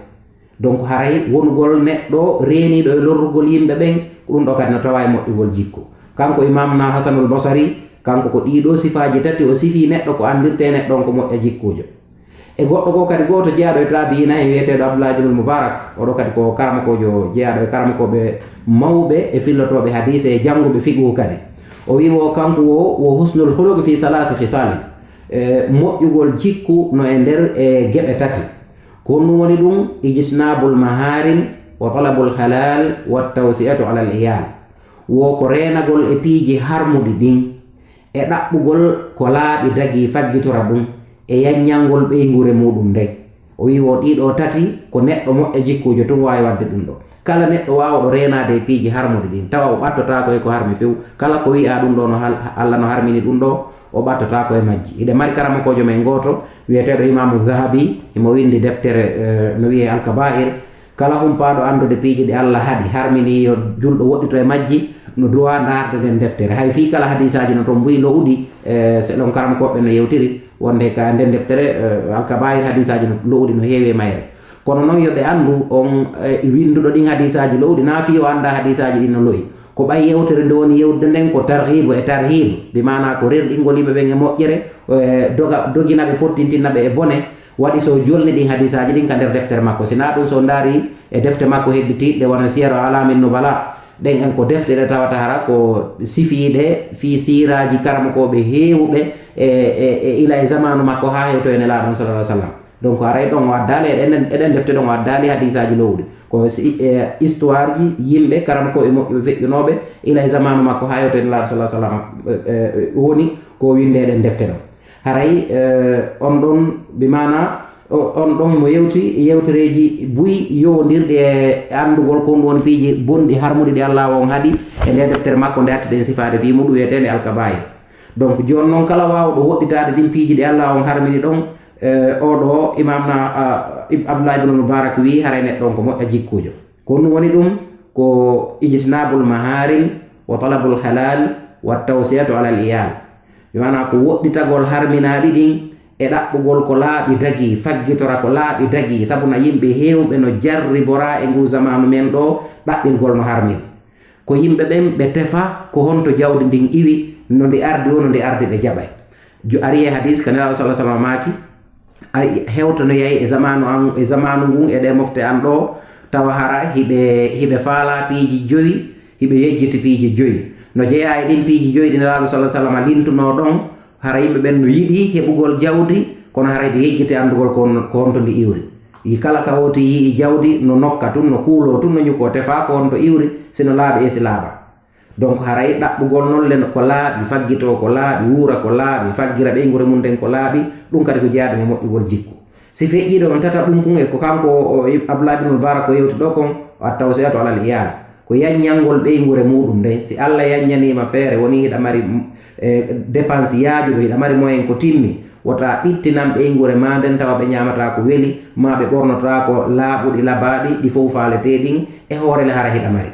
Donc haray wonugol neɗɗo reeniiɗo e lorrugol yimɓe ɓen, ko ɗun ɗoo kadi no tawaa e moƴƴugol jikku. Kanko Imaamuna Hasanul Basari, kanko ko ɗii ɗoo sifaaji tati o sifii neɗɗo ko anndirtee neɗɗo on ko moƴƴa jikkuujo. E goɗɗo goo kadi, gooto jeyaaɗo e taabi'iina en wi'eteeɗo Abdullah ibnul Mubarak, oo ɗoo kadi ko karamokoojo jeyaaɗo e karamokooɓe mawɓe e fillotooɓe hadiise e jannguɓe fiqhu kadi. O wi'i wo kanko wo, wo husnul khuluqi fi salaasi khisalin. E, moƴƴugol jikku no e nder e geɓe tati. Ko honɗun woni ɗun? Ijtinabul maharim wa talabul halal wa tawsi'atu alal iyal. Wo ko reenagol e piiji harmuɗi ɗin, e ɗaɓɓugol ko laaɓi dagii faggitora ɗun, e yanñangol ɓeynguure muɗum nden. O wi'i wo ɗii ɗoo tati ko neɗɗo moƴƴa jikkuujo tun waawi waɗde ɗun ɗoo. Kala neɗɗo waawɗo reenaade e piiji harmuɗi ɗin, tawa o ɓattotaako e ko harmi few, kala ko wi'aa ɗun ɗoo no hal-, Alla no harmini ɗun ɗoo, o ɓattotaako e majji. Hiɗen mari karamokoojo men gooto, wi'eteeɗo Imaamu Zahabi, himo winndi deftere, eh, no wi'ee Al-Kabaa'ir. Kala humpaaɗo anndude piiji ɗi Alla haɗi, harmini yo julɗo woɗɗito e majji, no duwaa ndaarde nden deftere. Hay fii kala hadiisaaji no ton buy lo'uɗi, eh, selon karamokooɓe no yewtiri, wonde ka nden deftere, eh, Al-Kabaa'ir hadiisaaji no lo'uɗi no heewi e mayre. Kono non yo ɓe anndu on, eh, winnduɗo ɗin hadiisaaji lo'uɗi, naa fii o anndaa hadiisaaji ɗin no lo'i. Ko ɓay yewtere nde woni yewtude nden ko tarhiibu e tarhiibu, bi maanaa ko rerɗingol yimɓe ɓen e moƴƴere, eh, doga, dogina ɓe, pottintina ɓe e bone. Waɗi so jolni ɗin hadiisaaji ɗin ka nder deftere makko. Si naa ɗun, so ndaari e defte makko hedditiiɗe wano Siyaru A'laamin Nubala, ɗen en ko defte ɗe tawata hara ko sifiiɗe fii siiraaji karamokooɓe heewuɓe e, e, e ila e zamaanu makko haa hewtoya Nelaaɗo on, sallallahu alaihi wasallam. Donc, haray ɗon o addaali, e ɗen, e ɗen defte ɗon o addaali hadiisaaji lo'uɗi. Ko si, e, histoire ji yimɓe, karamokooɓe moƴƴuɓe feƴƴunooɓe, ila e zamaanu makko haa yewtoya Nelaaɗo, sallallahu alaihi wasallam, e, e, woni ko winde e ɗen defte ɗon. Haray, e, on ɗon, bi maana, o-, on ɗon mo yewti yewtereeji buy yowondirɗi e anndugol ko ɗun woni piiji bonɗi harmuɗi ɗi Allaahu on haɗi e nde deftere makko nde hatti ɗen sifaade fii muɗum wi'eteende Al-Kabaa'ir. Donc, jooni non, kala waawɗo woɗɗitaade ɗin piiji ɗi Allaahu on harmini ɗon, e, oo ɗoo Imaam na, a, Ib-, Abdullah ibn Mubarak wi'i, haray neɗɗo on ko moƴƴa jikkuujo. Ko honɗun woni ɗun? Ko ijtinabul maharim wa talabul halal wa tawsi'atu alal iyal. Bi maanaa ko woɗɗitagol harminaaɗi ɗin e ɗaɓɓugol ko laaɓi dagii, faggitora ko laaɓi dagii, sabuna yimɓe heewɓe no jarriboraa e nguu zamaanu men ɗoo ɗaɓɓirgol no harmini. Ko yimɓe ɓen ɓe tefa ko honto jawdi ndin iwi, no ndi ardi woo, no ndi ardi ɓe jaɓay. Ju-, arii e hadiis ka Nelaaɗo, sallallahu alaihi wasallam, maaki, ay, hewtonoyay e zamaanu an, e zamaanu ngun, e ɗee mofte an ɗoo, tawa hara hiɓe, hiɓe faalaa piiji jowi, hiɓe yejjiti piiji jowi. No jeyaa e ɗin piiji jowi ɗi Nelaaɗo, sallallahu alaihi wasallam, lintunoo ɗon, hara yimɓe ɓen no yiɗi heɓugol jawdi, kono hara hiɓe yejjiti anndugol ko hon-, ko honto ndi iwri. Yi kala ka hooti yi'i jawdi no nokka tun, no kuuloo tun, no ñukoo, tefaa ko honto iwri, si no laaɓi e si laaɓaa. Donc, haray ɗaɓɓugol non le ko laaɓi, faggitoo ko laaɓi, wuura ko laaɓi, faggira ɓeynguure mun nden ko laaɓi, ɗun kadi ko jeyaaɗun e moƴƴugol jikku. Si feƴƴii ɗon on tataɓun kun e ko kanko o, o, Abdullah ibn Mubarak o yewti ɗoo kon, o at-tawsi'atu alal iyal, ko yanñangol ɓeynguure muɗum nden. Si Alla yanñanii ma feere, wonii hiɗa mari, mm, e, dépense yaajuɗo, hiɗa mari moyen ko timmi, wota ɓittinan ɓeynguure maa nden tawa ɓe ñaamataa ko weli, maa ɓe ɓornotaa ko laaɓuɗi labaaɗi, ɗi fow faaletee ɗin, e hoore le hara hiɗa mari.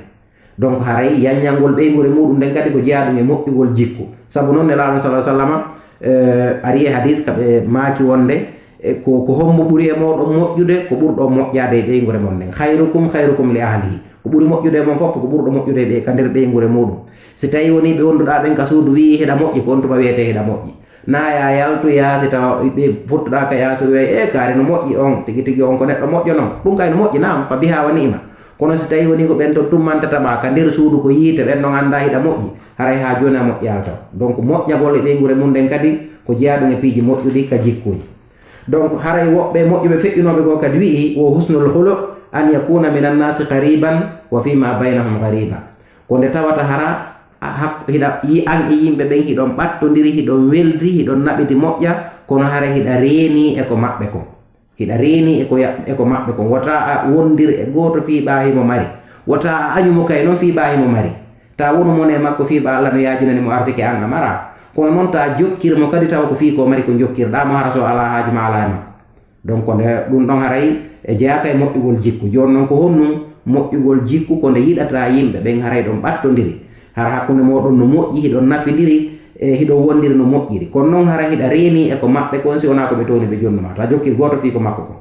Donc, haray yanñangol ɓeynguure muɗum nden kadi ko jeyaaɗum e moƴƴugol jikku. Sabu non Nelaaɗo, sallallahu alaihi wasallam, eh, ari e hadis ka ɓe maaki wonde, eh, ko, ko hombo ɓuri e mooɗon moƴƴude? Ko ɓurɗo on moƴƴaade e ɓeynguure mon nden. "Khairukum khairukum li ahlihi." Ko ɓuri moƴƴude e mon fof ko ko ɓurɗo moƴƴude e ɓe ka nder ɓeynguure muɗum. Si tawi wonii ɓe wonduɗaa ɓen ka suudu wi'i hiɗa moƴƴi, ko on tuma wiyetee hiɗa moƴƴi. Naa ya yaltu yaasi tawa ɓe fottuɗaa ka yaasi, o wi'ay, "Eh, kaari no moƴƴi on, tigi tigi on ko neɗɗo moƴƴo non." Ɗum kay no moƴƴi, naam, fa biha wa ni'ma. Kono si tawi wonii ko ɓen ton tummantata ma ka nder suudu ko yiite, ɓen non anndaa hiɗa moƴƴi, haray haa jooni a moƴƴaali taw. Donc, moƴƴagol e ɓeynguure mun nden kadi ko jeyaaɗum e piiji moƴƴuɗi ka jikkuuji. Donc, haray woɓɓe moƴƴuɓe feƴƴunooɓe goo kadi wi'i, "Wa husnul khuluq an yakuna minan nasi qariban wa fima baynahum ghariba." Ko nde tawata hara a hak-, hiɗa yi-, an e yimɓe ɓen hiɗon ɓattondiri, hiɗon weldri, hiɗon naɓidi moƴƴa, kono hara hiɗa reeni e ko maɓɓe kon. Hiɗa reeni e ko ya-, e ko maɓɓe kon. Wota a wondir e gooto fii ɓaa himo mari. Wota a añu mo kay non fii ɓaa himo mari. Ta wonu mone makko fii ɓaa Alla no yaajinani mo arsike an a maraa. Kono non ta jokkir mo kadi tawa ko fii ko mari ko jokkirɗaa mo hara so alaa haaju ma alaa e makko. Donc, nde ɗum ɗon haray E jeyaaka e moƴƴugol jikku. Jooni non, ko honɗun moƴƴugol jikku? Ko nde yiɗataa yimɓe ɓen haray hiɗon ɓattondiri. Hara hakkunde mooɗon no moƴƴi, hiɗon nafindiri, e hiɗon wondiri no moƴƴiri. Kono non hara hiɗa reenii e ko maɓɓe kon, si wonaa ko ɓe towni ɓe jonnu maa. To a jokkii gooto fii ko makko kon.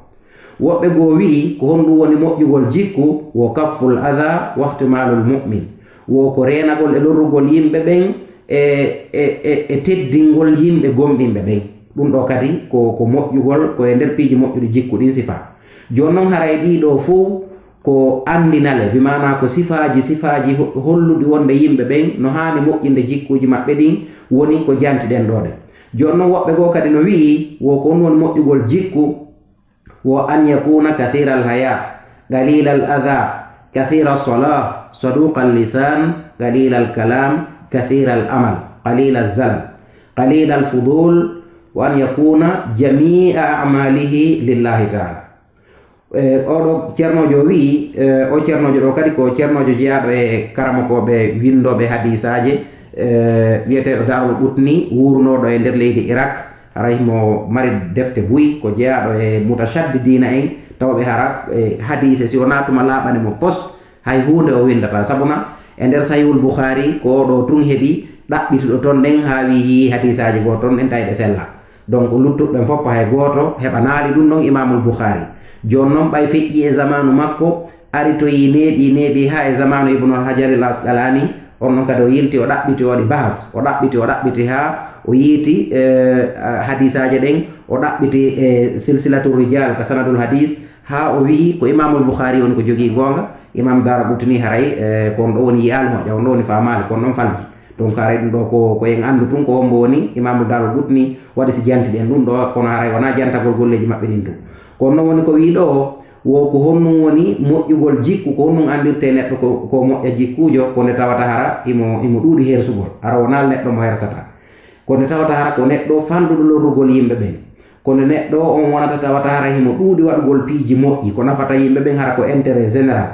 Woɓɓe goo wi'i, ko honɗun woni moƴƴugol jikku? Wo kafful adha wahtimalul mu'min. Wo ko reenagol e lorrugol yimɓe ɓen e, e, e, e teddingol yimɓe gomɗinɓe ɓen. Ɗun ɗoo kadi ko, ko moƴƴugol, ko e nder piiji moƴƴuɗi jikku ɗin sifaa. Jooni non haray ɗii ɗoo fow ko anndinale, bi maanaa ko sifaaji, sifaaji ho-, holluɗi wonde yimɓe ɓen no haani moƴƴinde jikkuuji maɓɓe ɗin, woni ko jantiɗen ɗoo ɗen. Jooni non woɓɓe goo kadi no wi'i, wo ko honɗun woni moƴƴugol jikku, wo an yakuna kathiral haya, qalilal adha, kathiras salah, saduqal lisan, qalilal kalam, kathiral amal, qalilal zalal, qalilal fudul, wa an yakuna jami'a a'malihi lillahi ta'ala. E, oɗo cernoojo o wi'i, e, o cernoojo ɗoo kadi ko cernoojo jeyaaɗo e karamokooɓe winndooɓe hadiisaaje, e, wi'eteeɗo Daarul Qutni, wuurnooɗo e nder leydi Irak. Haray himo mari defte buy, ko jeyaaɗo e mutashaddidiina en, tawɓe hara, e, hadiise, si wonaa tuma laaɓani mo pos, hay huunde o winndataa. Sabuna, e nder Sahihul Bukhaari, ko o ɗoo tun heɓi ɗaɓɓituɗo ton ɗen, haa wi'i hii hadiisaaji goo ton ɗen tawi ɗe sellaa. Donc, luttuɓe ɓen fof hay gooto heɓanaali ɗun ɗon Imaamul Bukhaari. Jooni non, ɓay feƴƴii e zamaanu makko, ari toyii, neeɓii, neeɓii haa e zamaanu Ibnul Hajaril Asqalaani, on ɗon kadi o yilti, o ɗaɓɓiti, o waɗi bahas, o ɗaɓɓiti, o ɗaɓɓiti haa o yiiti, eh, hadiisaaje ɗen, o ɗaɓɓiti e silsilatu rijal ka sanadul hadiis, haa o wi'i ko Imaamul Bukhaari woni ko jogii goonga, Imaam Daaraqutni haray, eh, ko on ɗoo woni yi'aali moƴƴa, on ɗoo woni faamaali, ko on ɗon falji. Donc, haray ɗun ɗoo ko, ko en anndu tun ko hombo woni Imaamul Daaraqutni, waɗi si jantiɗen ɗun ɗoo, kono haray wonaa jantagol golleeji maɓɓe ɗin tun. Ko on non woni ko wi'i ɗoo, wo ko honɗun woni moƴƴugol jikku, ko honɗun anndirtee neɗɗo ko, ko moƴƴa jikkuujo, ko nde tawata hara himo, himo ɗuuɗi hersugol, hara wonaa neɗɗo mo hersataa. Ko nde tawata hara ko neɗɗo fanɗuɗo lorrugol yimɓe ɓen. Ko nde neɗɗo on wonata tawata hara himo ɗuuɗi waɗugol piiji moƴƴi, ko nafata yimɓe ɓen hara ko intérêt général.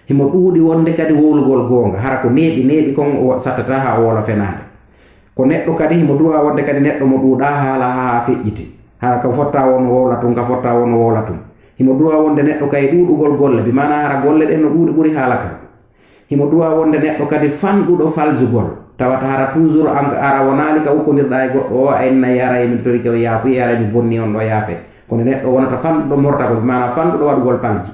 Himo ɗuuɗi wonde kadi wowlugol goonga, hara ko neeɓi neeɓi kon o sattataa haa o wowla fenaande. Ko neɗɗo kadi, himo duwaa wonde kadi neɗɗo mo ɗuuɗaa haala haa feƴƴiti. Hara ka fottaa woo no wowla tun, ka fottaa woo no wowla tun. Himo duwaa wonde neɗɗo kay ɗuuɗugol golle, bi maanaa hara golle ɗen no ɗuuɗi ɓuri haala kan. Himo duwaa wonde neɗɗo kadi fanɗuɗo falsugol, tawata hara toujours an, hara wonaali ka ukkondirɗaa e goɗɗo o, a innay haray mi torike on yaafuyee, haray mi bonnii on ɗoo yaafee. Kono neɗɗo wonata fanɗuɗo mortagol, bi maanaa fanɗuɗo waɗugol palji.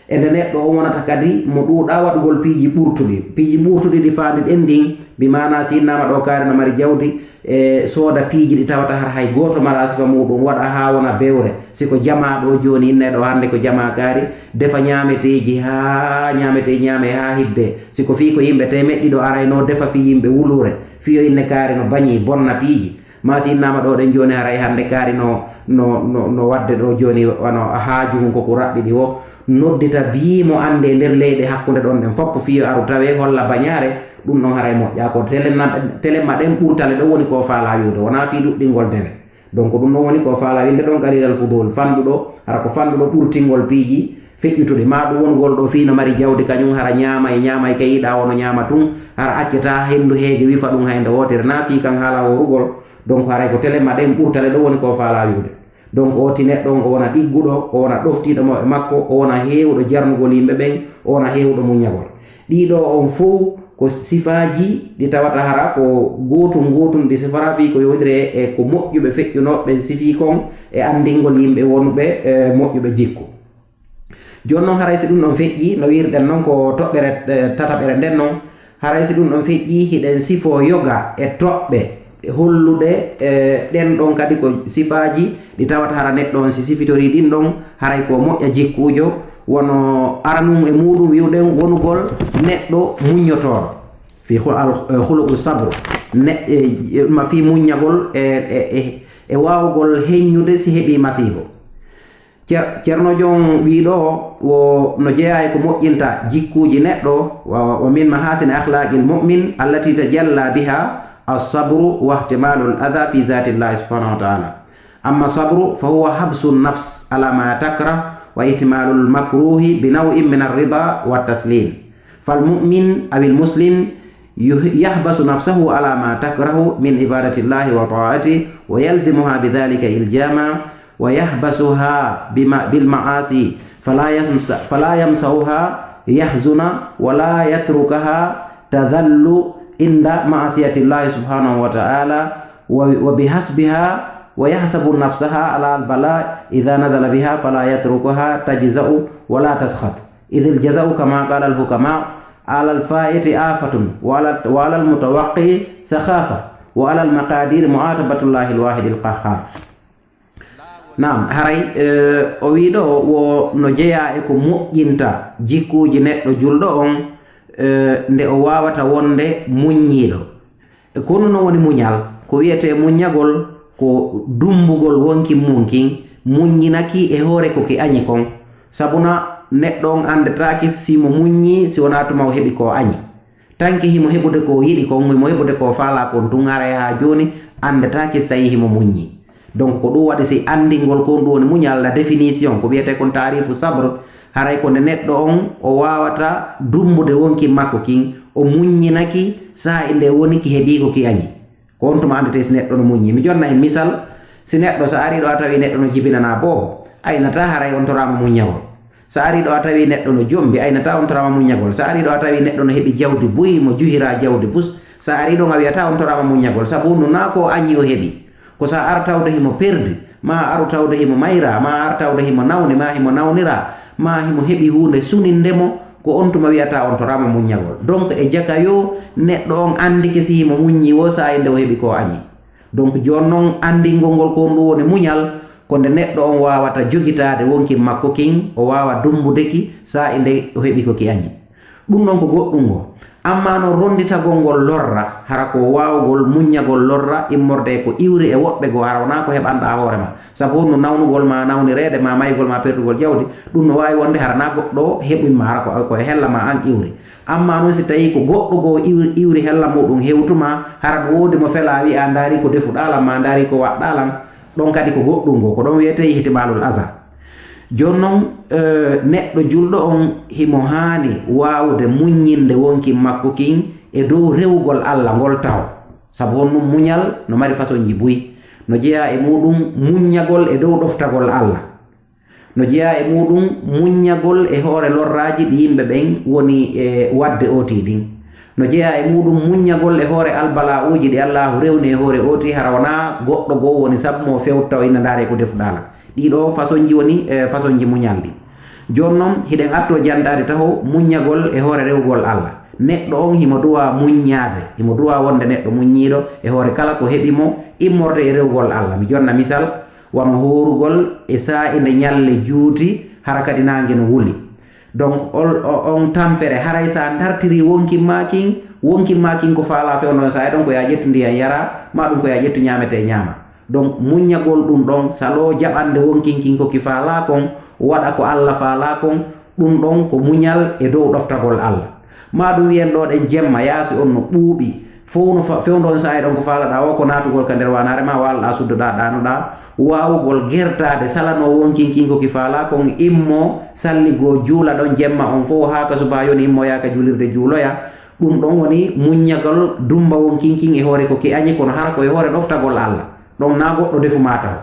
E nde neɗɗo on wonata kadi mo ɗuuɗaa waɗugol piiji ɓurtuɗi. Piiji ɓurtuɗi ɗi faandiɗen ɗin, bi maanaa si innaama ɗoo kaari no mari jawdi, e sooda piiji ɗi tawata hara hay gooto malaa sifa muuɗun, waɗa haa wona bewre. Si ko jamaa ɗoo jooni, innay ɗoo hannde ko jamaa kaari, defa ñaameteeji haa ñaametee ñaamee haa hibbee. Si ko fii ko yimɓe teemeɗɗe ɗiɗo araynoo defa fii yimɓe wuluure, fii yo inne kaari no bañi, bonna piiji. Maa si innaama ɗoo ɗen jooni, haray hannde kaari no, no, no, no waɗde ɗoo jooni, wano haaju hun ko ko raɓɓiɗi woo, noddita bii mo annde e nder leyɗe hakkunde ɗon ɗen fof, fii yo aru tawee holla bañaare, ɗun ɗon haray moƴƴaa. Ko telemma, telemma ɗen ɓurtale ɗon woni ko faalaa wi'ude, wonaa fii ɗuɗɗingol dewe. Donc, ɗun ɗon woni ko faalaa wi'ude ɗon qalilal fudul, fanɗuɗo, hara ko fanɗuɗo ɓurtingol piiji feƴƴutuɗi. Maa ɗun wonugol ɗoo fii no mari jawdi kañun, hara ñaamay, ñaamay ka yiɗaa woo no ñaama tun, hara accataa henndu heege wifa ɗun hay nde wootere, naa fii kan haala hoorugol. Donc, haray ko telemma ɗen ɓurtale ɗon woni ko faalaa wi'ude. Donc, oo ti neɗɗo on, o wona ɗigguɗo, o wona ɗoftiiɗo mo e makko, o wona heewuɗo jarnugol yimɓe ɓen, o wona heewuɗo muññagol. Ɗii ɗoo on fow ko sifaaji ɗi tawata hara ko gootun gootun ɗi siforaa fii ko yowondiri e ko moƴƴuɓe feƴƴunooɓe ɓen sifii kon e anndingol yimɓe wonuɓe, e, moƴƴuɓe jikku. Jooni non, haray si ɗun ɗon feƴƴii, no wi'irɗen non ko toɓɓere, e, tataɓere nden non, haray si ɗun ɗon feƴƴii, hiɗen sifoo yoga e toɓɓe holluɗe, e, ɗen ɗon kadi ko sifaaji ɗi tawata hara neɗɗo on si sifitorii ɗin ɗon, haray ko moƴƴa jikkuujo, wano aranun e muuɗun wi'uɗen wonugol neɗɗo muññotooɗo. Fii khul-, al-, e, khuluqu sabr. Ne-, e, e, ma fii muññagol e, e, e, e waawugol heññude si heɓii masiibo. Cer-, Ceerno Jon wi'i ɗoo, wo, no jeyaa e ko moƴƴinta jikkuuji neɗɗo, wa, wa min mahasini akhlaqil mu'min allati tajalla biha as-sabru wa ihtimalul adha fi zatillahi subhanahu wa ta'ala. Amma sabru fa huwa habsu nafs ala ma takrah wa ihtimalul makruhi bi naw'in min ar-rida wa taslim. Fal mu'min awil muslim yuh-, yahbasu nafsahu ala ma takrahu min ibadatillahi wa ta'atihi wa yalzimuha bidhalika ilzama ويحبسها بما-، بالمعاصي، فلا يمس-، فلا يمسها يحزن ولا يتركها تذل عند معصية الله سبحانه وتعالى، و-، وبحسبها، ويحسب نفسها على البلاء إذا نزل بها فلا يتركها تجزع ولا تسخط، إذ الجزع كما قال الحكماء على الفائت آفة، وعلى، وعلى المتوقع سخافة، وعلى المقادير معاتبة الله الواحد القهار. Naam, haray, eh, o wi'i ɗoo wo no jeyaa e ko moƴƴinta jikkuuji neɗɗo julɗo on, eh, nde o waawata wonde muññiiɗo. E ko honno non woni muñal? Ko wi'etee muññagol, ko dummbugol wonki mun kin, muññinaki e hoore ko ki añi kon. Sabuna neɗɗo on anndataake si mo muññii si wonaa tuma o heɓi ko o añi. Tanke himo heɓude ko o yiɗi kon, himo heɓude ko o faalaa kon tun, haray haa jooni anndataake si tawii himo muññii. Donc, ko ɗun waɗi si anndingol ko honɗun woni muñal, la définition, ko wi'etee kon taarifu sabr, haray ko nde neɗɗo on o waawata dummbude wonki makko kin, o muññinaki saa'i nde woni ki heɓii ko ki añi. Ko on tuma anndetee si neɗɗo no muññi. Mi jonna en misal, si neɗɗo, si a arii ɗoo a tawii neɗɗo no jibinanaa boobo, a inataa haray on toraama muññagol. Si a arii ɗoo a tawii neɗɗo no jombi, a inataa on toraama muññagol. Si a arii ɗoo a tawii neɗɗo no heɓi jawdi buy, mo juhiraa jawdi bus, si a arii ɗon a wi'ataa on toraama muññagol. Sabu no naa ko o añi o heɓi. Ko si a ara tawde himo perdi, maa a aru tawde himo mayraa, maa a ara tawde himo nawni, maa himo nawniraa, maa himo heɓi huunde suninde mo, ko on tuma wi'ataa on toraama muññagol. Donc, e jaka yo neɗɗo on anndike si himo muññi woo saa'i nde o heɓi ko o añi. Donc, jooni non, anndingol ngol ko honɗun woni muñal, ko nde neɗɗo on waawata jogitaade wonki makko kin, o waawa dummbude ki saa'i nde o heɓi ko ki añi. Ɗun ɗon ko goɗɗun goo. Ammaa non, ronnditagol ngol lorra, hara ko waawugol muññagol lorra immorde e ko iwri e woɓɓe goo, hara wonaa ko heɓanɗaa hoore maa. Sabu honno nawnugol maa, nawnireede maa, maygol maa, perdugol jawdi, ɗun no waawi wonde hara naa goɗɗo heɓin maa, hara ko, ko e hella maa an iwri. Ammaa non, si tawii ko goɗɗo goo iwri, iwri hella muuɗun hewtu maa, hara no woodi mo felaa, wi'aa, "Ndaarii ko defuɗaa lan, maa ndaarii ko waɗɗaa lan," ɗon kadi ko goɗɗun goo, ko ɗon wi'etee ihtimaalul aza. Jooni non, eh, neɗɗo julɗo on himo haani waawude muññinde wonki makko kin e dow rewugol Alla ngol taho. Sabu honɗun? Muñal no mari fasonji buy. No jeyaa e muuɗun muññagol e dow ɗoftagol Alla. No jeyaa e muuɗun muññagol e hoore lorraaji ɗi yimɓe ɓen woni e waɗde ootii ɗin. No jeyaa e muuɗun muññagol e hoore albala'uuji ɗi Allaahu rewni e hoore ootii, hara wonaa goɗɗo goo woni sabu mo fewta o inna ndaaree ko defuɗaa lan. Ɗii ɗoo fasonji woni, e, fasonji muñal ɗin. Jooni non, hiɗen attoo jantaade taho muññagol e hoore rewugol Alla. Neɗɗo on himo duwaa muññaade, himo duwaa wonde neɗɗo muññiiɗo e hoore kala ko heɓi mo immorde e rewugol Alla. Mi jonna misal, wano hoorugol e saa'i nde ñalle juuti, hara kadi naange no wuli. Donc, ol-, o-, on tampere, haray si a ndartirii wonkin maa kin, wonkin maa kin ko faalaa fewndo on saa'i ɗon, ko yo a ƴettu ndiyan yaraa, maa ɗun ko yo a ƴettu ñaametee ñaamaa. Donc, muññagol ɗun ɗon, saloo jaɓande wonkin kin ko ki faalaa kon, waɗa ko Alla faalaa kon, ɗun ɗon ko muñal e dow ɗoftagol Alla. Maa ɗun wi'en ɗoo ɗen jemma, yaasi on no ɓuuɓi, fow no fa-, fewndo on saa'i ɗon ko faalaɗaa woo ko naatugol ka nder waanaare maa, waaloɗaa, suddoɗaa, ɗaanoɗaa, waawugol gertaade, salanoo wonkin kin ko ki faalaa kon, immoo, salligoo, juula ɗon jemma on fow haa ka subaa yoni, immoo yaa ka juulirde juuloya. Ɗun ɗon woni muññagol, dummba wonkin kin e hoore ko ki añi, kono hara ko e hoore ɗoftagol Alla. Ɗon naa goɗɗo defu maa taho.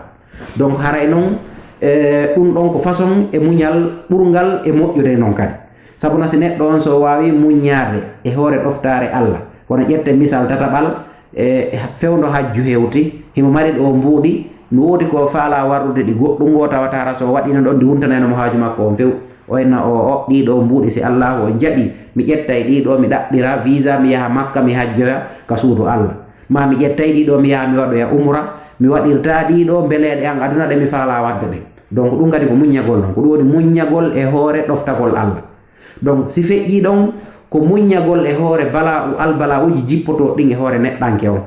Donc, haray non, e, ɗun ɗon ko façon e muñal ɓurngal e moƴƴude non kadi. Sabu na si neɗɗo on so o waawii muññaade e hoore ɗoftaare Alla, kono ƴetten misal tataɓal, e, fewndo hajju hewti, himo mari ɗoo mbuuɗi, no woodi ko o faalaa warrude ɗi goɗɗun goo, tawata hara so o waɗiino ɗon ɗi wuntanayno mo haaju makko on few. O inna, "O, o, ɗii ɗoo mbuuɗi si Allaahu on jaɓii, mi ƴettay ɗii ɗoo, mi ɗaɓɓira visa, mi yaha Makka, mi hajjoya ka suudu Alla." Maa mi ƴettay ɗii ɗoo, mi yaha mi waɗoya umra, mi waɗirta ɗii ɗoo mbeleeɗe an aduna ɗe mi faalaa waɗde ɗen. Donc, ɗun kadi ko muññagol non. Ko ɗun woni muññagol e hoore ɗoftagol Alla. Donc, si feƴƴii ɗon, ko muññagol e hoore bala'u, albala'uuji jippotooɗi ɗin e hoore neɗɗanke on.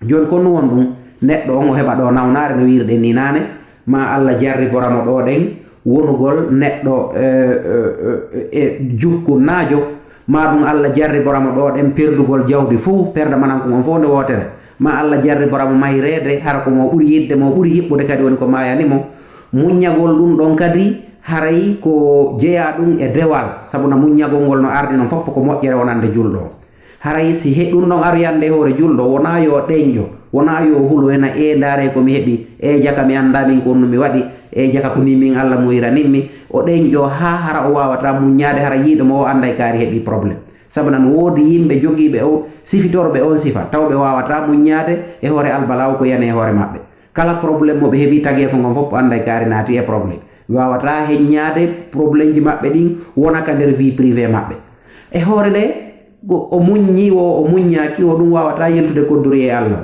Jooni, ko honɗun woni ɗun? Neɗɗo on o heɓa ɗoo nawnaare no wi'irɗen nii naane, maa Alla jarribora mo ɗoo ɗen wonugol neɗɗo, e, e, e, e jukkunnaajo, maa ɗun Alla jarribora mo ɗoo ɗen perdugol jawdi fow, perda manankun on fow nde wootere, maa Alla jarribora mo mayreede, hara ko mo ɓuri yiɗde, mo ɓuri hiɓɓude kadi woni ko maayani mo. Muññagol ɗun ɗon kadi, haray ko jeyaa ɗun e dewal, sabu na muññagol ngol no ardi non fof ko moƴƴere wonande julɗo on. Haray si he-, ɗun ɗon aroyande e hoore julɗo, wonaa yo ɗenƴo, wonaa yo hulo, ena, "Ee, ndaaree ko mi heɓi, ee, jaka mi anndaa min ko honno mi waɗi." E jaka ko nii min Alla muyiranimmi, o ɗenƴoo haa hara o waawataa muññaade, hara yiiɗo mo o annday kaari heɓii problème. Sabu nan woodi yimɓe jogiiɓe o sifitorɓe on sifa, taw ɓe waawataa muññaade e hoore albalaawo ko yani e hoore maɓɓe. Kala problème mo ɓe heɓii tageefo ngon fof annday kaari naati e problème. Ɓe waawataa heññaade problemji maɓɓe ɗin wona ka nder vie privée maɓɓe. E hoore nde, ko o muññi wo o muññaaki wo ɗum waawataa yiltude koddori e Alla.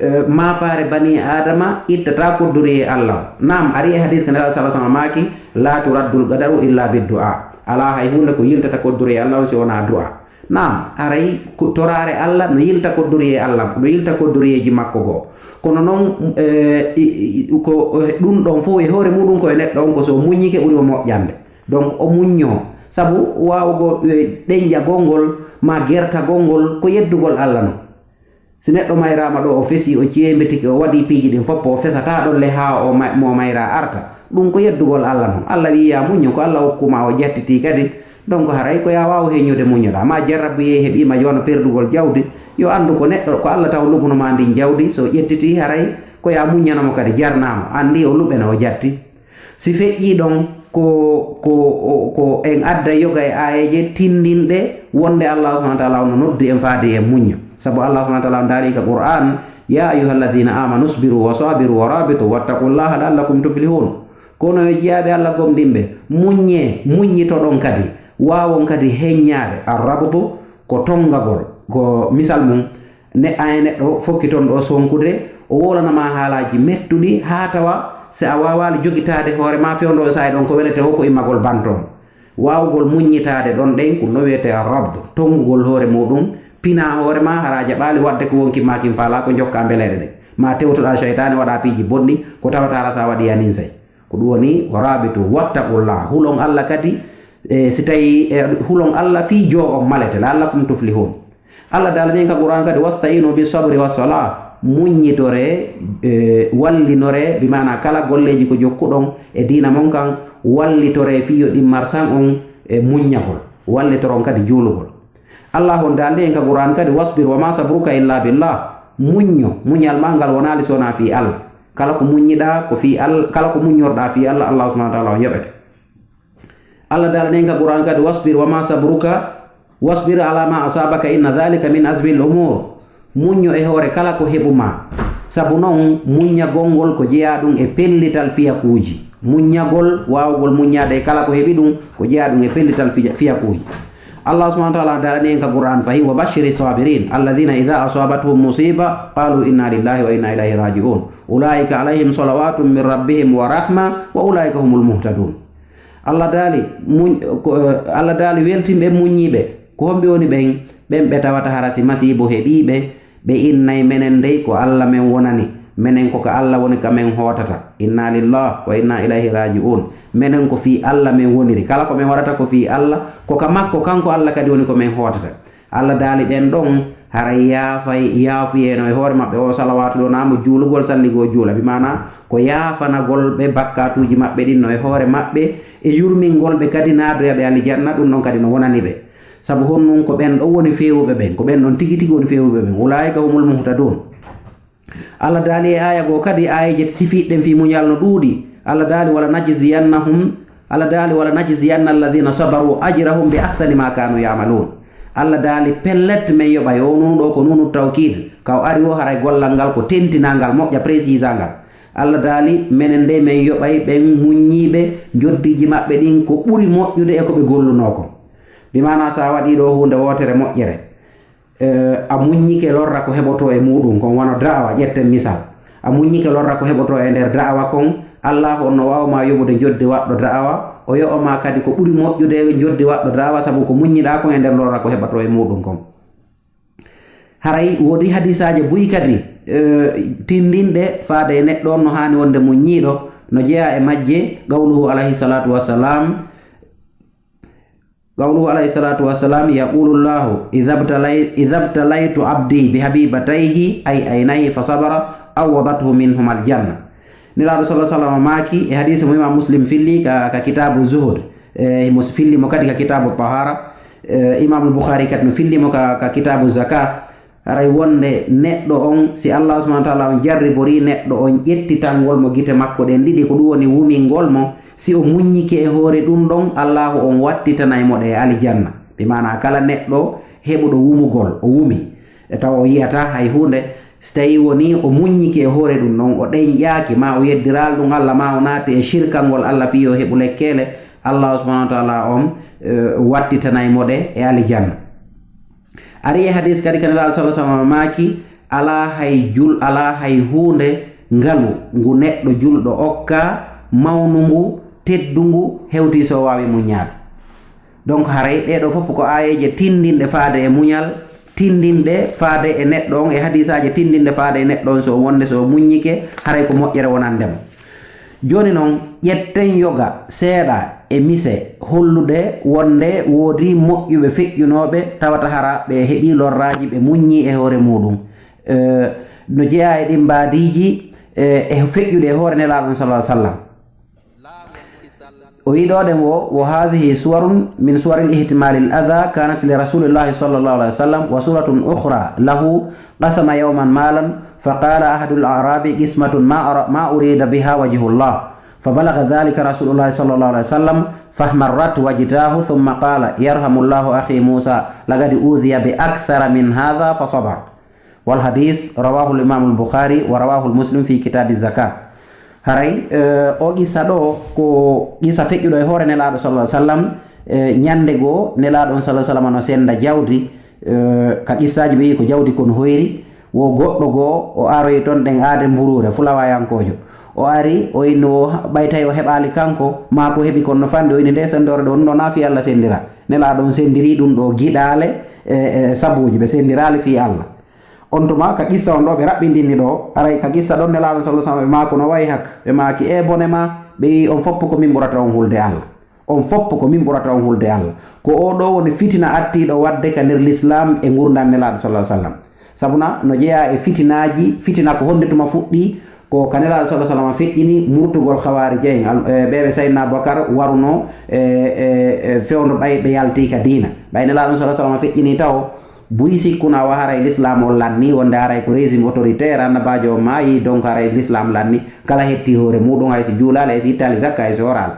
Eh, maapaare banii Aadama ittataa koddori e Alla. Naam, ari e hadiis ka Nelaaɗo sallallaahu alayhi wa sallam maaki, "Laa turaddul qadaru illa bid du'a." Alaa hay huunde ko yiltata koddori e Alla on si wonaa du'a. Naam, haray ko toraare Alla no yilta koddori e Alla, no yilta koddoriyeeji makko goo. Kono non, eh, i- i- ko, eh, ɗum ɗon fof e hoore muɗum ko e neɗɗo on ko so o muññike ɓuri mo moƴƴande. Donc o muññoo, sabu waawugol, eh, ɗenƴagol ngol maa gertagol ngol ko yeddugol Alla non. Si neɗɗo mayraama ɗoo, o fesii, o ceembitike, o waɗii piiji ɗin fof, o fesataa ɗon le haa o ma- mo mayraa arta. Ɗum ko yeddugol Alla non. Alla wi'i yaa muñño, ko Alla okku maa o jattitii kadi. Donc haray ko yaa waawu heññude muññoɗaa. Maa jarrabuyee heɓii ma yo wano perdugol jawdi, yo anndu ko neɗɗo, ko Alla taw luɓuno maa ndin jawdi, so ƴettitii haray ko yaa muññano mo kadi jarnaa mo. Anndii o luɓene o jatti. Si feƴƴii ɗon, ko, ko, ko en adda yoga e aayeeje tinndinɗe wonde Allaahu subhaanahu wa ta'aalaa on no noddi en faade e muñño. Sabu Allaahu subhaanahu wa ta'aalaa on daali ka Qur'aan, "Yaa ayyuhal laziina aamanu usbiru wa saabiru wa raabitu wattaqullaaha la'allakum tuflihuun." Kono yo jiyaaɓe Alla gomɗinɓe, muññee, muññitoɗon kadi, waawon kadi heññaade. Arrabtu ko tonngagol, ko misal mum, Ne ay neɗɗo fokki ton ɗo sonkude, o wowlana ma haalaaji mettuɗi, haa tawa si a waawaali jogitaade hoore ma fewndo e saa'i ɗon, ko welete wo ko immagol banto on. Waawugol muññitaade ɗon ɗen, ko no wiyetee rabd, tonngugol hoore muɗum, pinaa hoore ma, hara a jaɓaali waɗde ko wonki ma kin faalaa ko jokkaa mbeleeɗe ɗen. Ma tewtoɗaa seytaane, waɗaa piiji bonɗi, ko tawata hara sa waɗi a ninsay. Ko ɗum woni, wa raabitu, wattaqullaah, hulon Alla kadi, e si tawi, e hulon Alla fii joo on malete, la'allakum tuflihun. Alla daalani en ka Qur'aan kadi, "Wasta'inu bi sabri wa salaa." Muññitoree, e, wallinoree, bi maanaa kala golleeji ko jokkuɗon e diina mon kan, wallitoree fii yo ɗin marsan on e muññagol. Wallitoron kadi juulugol. Alla on daalani en ka Qur'aan kadi, "Wasbir wa ma sabruka illa billah." Muñño, muñal maa ngal wonaali si wonaa fii Alla. Kala ko muññiɗaa ko fii Alla, kala ko muññorɗaa fii Alla, Alla subhaanahu wa ta'aalaa on yoɓete. Alla daalani en ka Qur'aan kadi, "Wasbir wa ma sabruka, wasbir ala ma asabaka, inna dhalika min azmil umur." Muñño e hoore kala ko heɓu ma. Sabu non, muññagol ngol ko jeyaa ɗum e pellital fiyakuuji. Muññagol, waawugol muññaade e kala ko heɓi ɗum, ko jeyaa ɗum e pellital fija- fiyakuuji. Allah subhaanahu wa ta'aalaa daalani en ka Qur'aan fahin, "Wa bashshiri saabiriin, alladhiina idhaa asaabathum musiiba, qaaluu inna lillaahi wa inna ilayhi raaji'uun. Ulaa'ika alayhim salawaatun min rabbihim wa rahma, wa ulaa'ika humul muhtaduun." Allah daali, muñ-, ko, eh, Allah daali, weltin ɓen muññiiɓe. Ko homɓe woni ɓen? Ɓen ɓe tawata hara si masiibo heɓii ɓe, ɓe innay, "Menen dey, ko Alla men wonani. Menen ko ka Alla woni ka men hootata. Inna lillah wa inna ilayhi raaji'uun. Menen ko fii Alla men woniri. Kala ko men waɗata ko fii Alla, ko ka makko, kanko Alla kadi woni ko men hootata." Alla daali ɓen ɗon, haray yaafay, yaafuyeno e hoore maɓɓe. O salawaatu ɗo, naa mo juulugol salligoo juula, bi maanaa ko yaafanagol ɓe bakkaatuuji maɓɓe ɗin no e hoore maɓɓe, e yurmingol ɓe kadi naadoya ɓe aljanna, ɗum ɗon kadi no wonani ɓe. Sabu honɗun? Ko ɓen ɗon woni feewuɓe ɓen, ko ɓen ɗon tigi tigi woni feewuɓe ɓen. Ulaa'ika humul muhtaduun. Alla daali e aaya goo kadi, aayeeje sifiiɗe ɗen fii muñal no ɗuuɗi. Alla daali, "Wala najziyannahum." Alla daali, "Wala najziyanna alladhiina sabaru ajrahum bi ahsani ma kaanu ya'maluun." Alla daali, "Pellet, men yoɓay." O nuunu ɗoo ko nuunu tawkiid. Ka o ari o, haray gollal ngal ko tentinaa ngal, moƴƴa, précisa ngal. Alla daali, "Menen dey, men yoɓay ɓen muññiiɓe njoddiiji maɓɓe ɗin ko ɓuri moƴƴude e ko ɓe gollunoo kon." Bi maanaa, si a waɗii ɗoo huunde wootere moƴƴere, eh, a muññike lorra ko heɓotoo e muuɗum kon, wano da'awa, ƴetten misal. A muññike lorra ko heɓotoo e nder da'awa kon, Allaahu on no waawa maa yoɓude njoddi waɗɗo da'awa, o yoɓa maa kadi ko ɓuri moƴƴude njoddi waɗɗo da'awa, sabu ko muññiɗaa kon e nder lorra ko heɓotoo e muuɗum kon. Haray woodi hadiisaaje buy kadi, eh, tinndinɗe faade e neɗɗo on no haani wonde muññiiɗo, no jeyaa e majje, qawluhu alayhi salaatu wa salaam, qawluhu alayhi salaatu wa salaam, "Yaquulu Llaahu, idha btalay-, idha btalaytu abdii bi habiibatayhi, ay aynayhi, fa sabara, awwadathu minhumal janna." Nelaaɗo sallallaahu alayhi wa sallam maaki e hadiisi mo Imaam Muslim filli ka, ka kitaabu Zuhud, e himo filli mo kadi ka kitaabu Tahaara, e Imaamul Bukhaari kadi no filli mo ka, ka kitaabu Zakaat. Haray wonde neɗɗo on, si Allaahu subhaanahu wa ta'aalaa on jarriborii neɗɗo on ƴettitangol mo gite makko ɗen ɗiɗi, ko ɗun woni wumingol mo, si o muññike e hoore ɗun ɗon, Allaahu on wattitanay mo ɗe e alijanna. Bi maanaa kala neɗɗo heɓuɗo wumugol, o wumi, e tawa o yi'ataa hay huunde, si tawii wonii o muññike e hoore ɗun ɗon, o ɗenƴaaki, maa o yeddiraali ɗun Alla, maa o naati e shirkangol Alla fii yo heɓu lekkeele, Allaahu subhaanahu wa ta'aalaa on, eh, wattitanay mo ɗe e alijanna. Ari e hadiis kadi, ka Nelaaɗo sallallaahu alayhi wa sallam maaki, alaa hay jul-, alaa hay huunde ngalu ngu neɗɗo julɗo okkaa, mawnungu, teddungu, hewtii si o waawii muññaade. Donc, haray ɗee ɗoo fof ko aayeeje tinndinɗe faade e muñal, tinndinɗe faade e neɗɗo on, e hadiisaaje tinndinɗe faade e neɗɗo on, so o wonde so o muññike, haray ko moƴƴere wonande mo. Jooni non, ƴetten yoga seeɗa e mise hollude wonde woodii moƴƴuɓe feƴƴunooɓe tawata hara ɓe heɓii lorraaji, ɓe muññii e hoore muuɗum. Eh, no jeyaa e ɗin mbaadiiji, eh, e feƴƴude e hoore Nelaaɗo on, sallallaahu alayhi wa sallam. O wi'i ɗoo ɗen wo, وهذه صور من صور احتمال الأذى كانت لرسول الله صلى الله عليه وسلم، وصورة أخرى له قسم يوما مالا، فقال أحد الأعراب: قسمة ما أر-، ما أريد بها وجه الله. فبلغ ذلك رسول الله صلى الله عليه وسلم، فاحمرت وجهاه، ثم قال: يرحم الله أخي موسى، لقد أوذي بأكثر من هذا فصبر. والحديث رواه الإمام البخاري ورواه مسلم في كتاب الزكاة. Haray, eh, oo qissa ɗoo ko qissa feƴƴuɗo e hoore Nelaaɗo, sallallaahu alayhi wa sallam, eh, ñande goo Nelaaɗo on, sallallaahu alayhi wa sallam, no sennda jawdi, eh, ka qissaaji ɓe wi'i ko jawdi kon hoyri, wo goɗɗo goo o aroyi ton ɗen aade mburuure fulawayankoojo. O ari, o inni wo ɓay tawi o heɓaali kanko, maa ko heɓi kon no fanɗi, o inni ndee senndoore ɗoo, ɗun ɗoo naa fii Alla senndira. Nelaaɗo on senndiri ɗun ɗoo giɗaale, e, e sabuuji, ɓe senndiraali fii Alla. On tuma ka qissa on ɗoo ɓe raɓɓindinni ɗoo, aray ka qissa ɗon Nelaaɗo sallallaahu alayhi wa sallam ɓe maako no wayhak, ɓe maaki, "Ee bone maa," ɓe wi'i, "On fow ko min ɓurata on hulde Alla. On fow ko min ɓurata on hulde Alla." Ko oo ɗoo woni fitina attiiɗo waɗde ka nder lislaam e ngurndan Nelaaɗo sallallaahu alayhi wa sallam. Sabuna no jeyaa e fitinaaji, fitina ko honde tuma fuɗɗii, ko ka Nelaaɗo sallallaahu alayhi wa sallam feƴƴini murtugol Khawaarija'en, al-, e, ɓe ɓe Sayyidina Abubakar warunoo, e, e, e, fewndo ɓay ɓe yaltii ka diina. Ɓay Nelaaɗo sallallaahu alayhi wa sallam feƴƴini tawo, buy sikkuno awa haray lislaam on lannii, wonde haray ko régime autoritaire, annabaajo on maayii, donc haray lislaam lannii, kala hettii hoore muuɗum, hay si juulaali, hay si ittaali zakka, hay si horaali.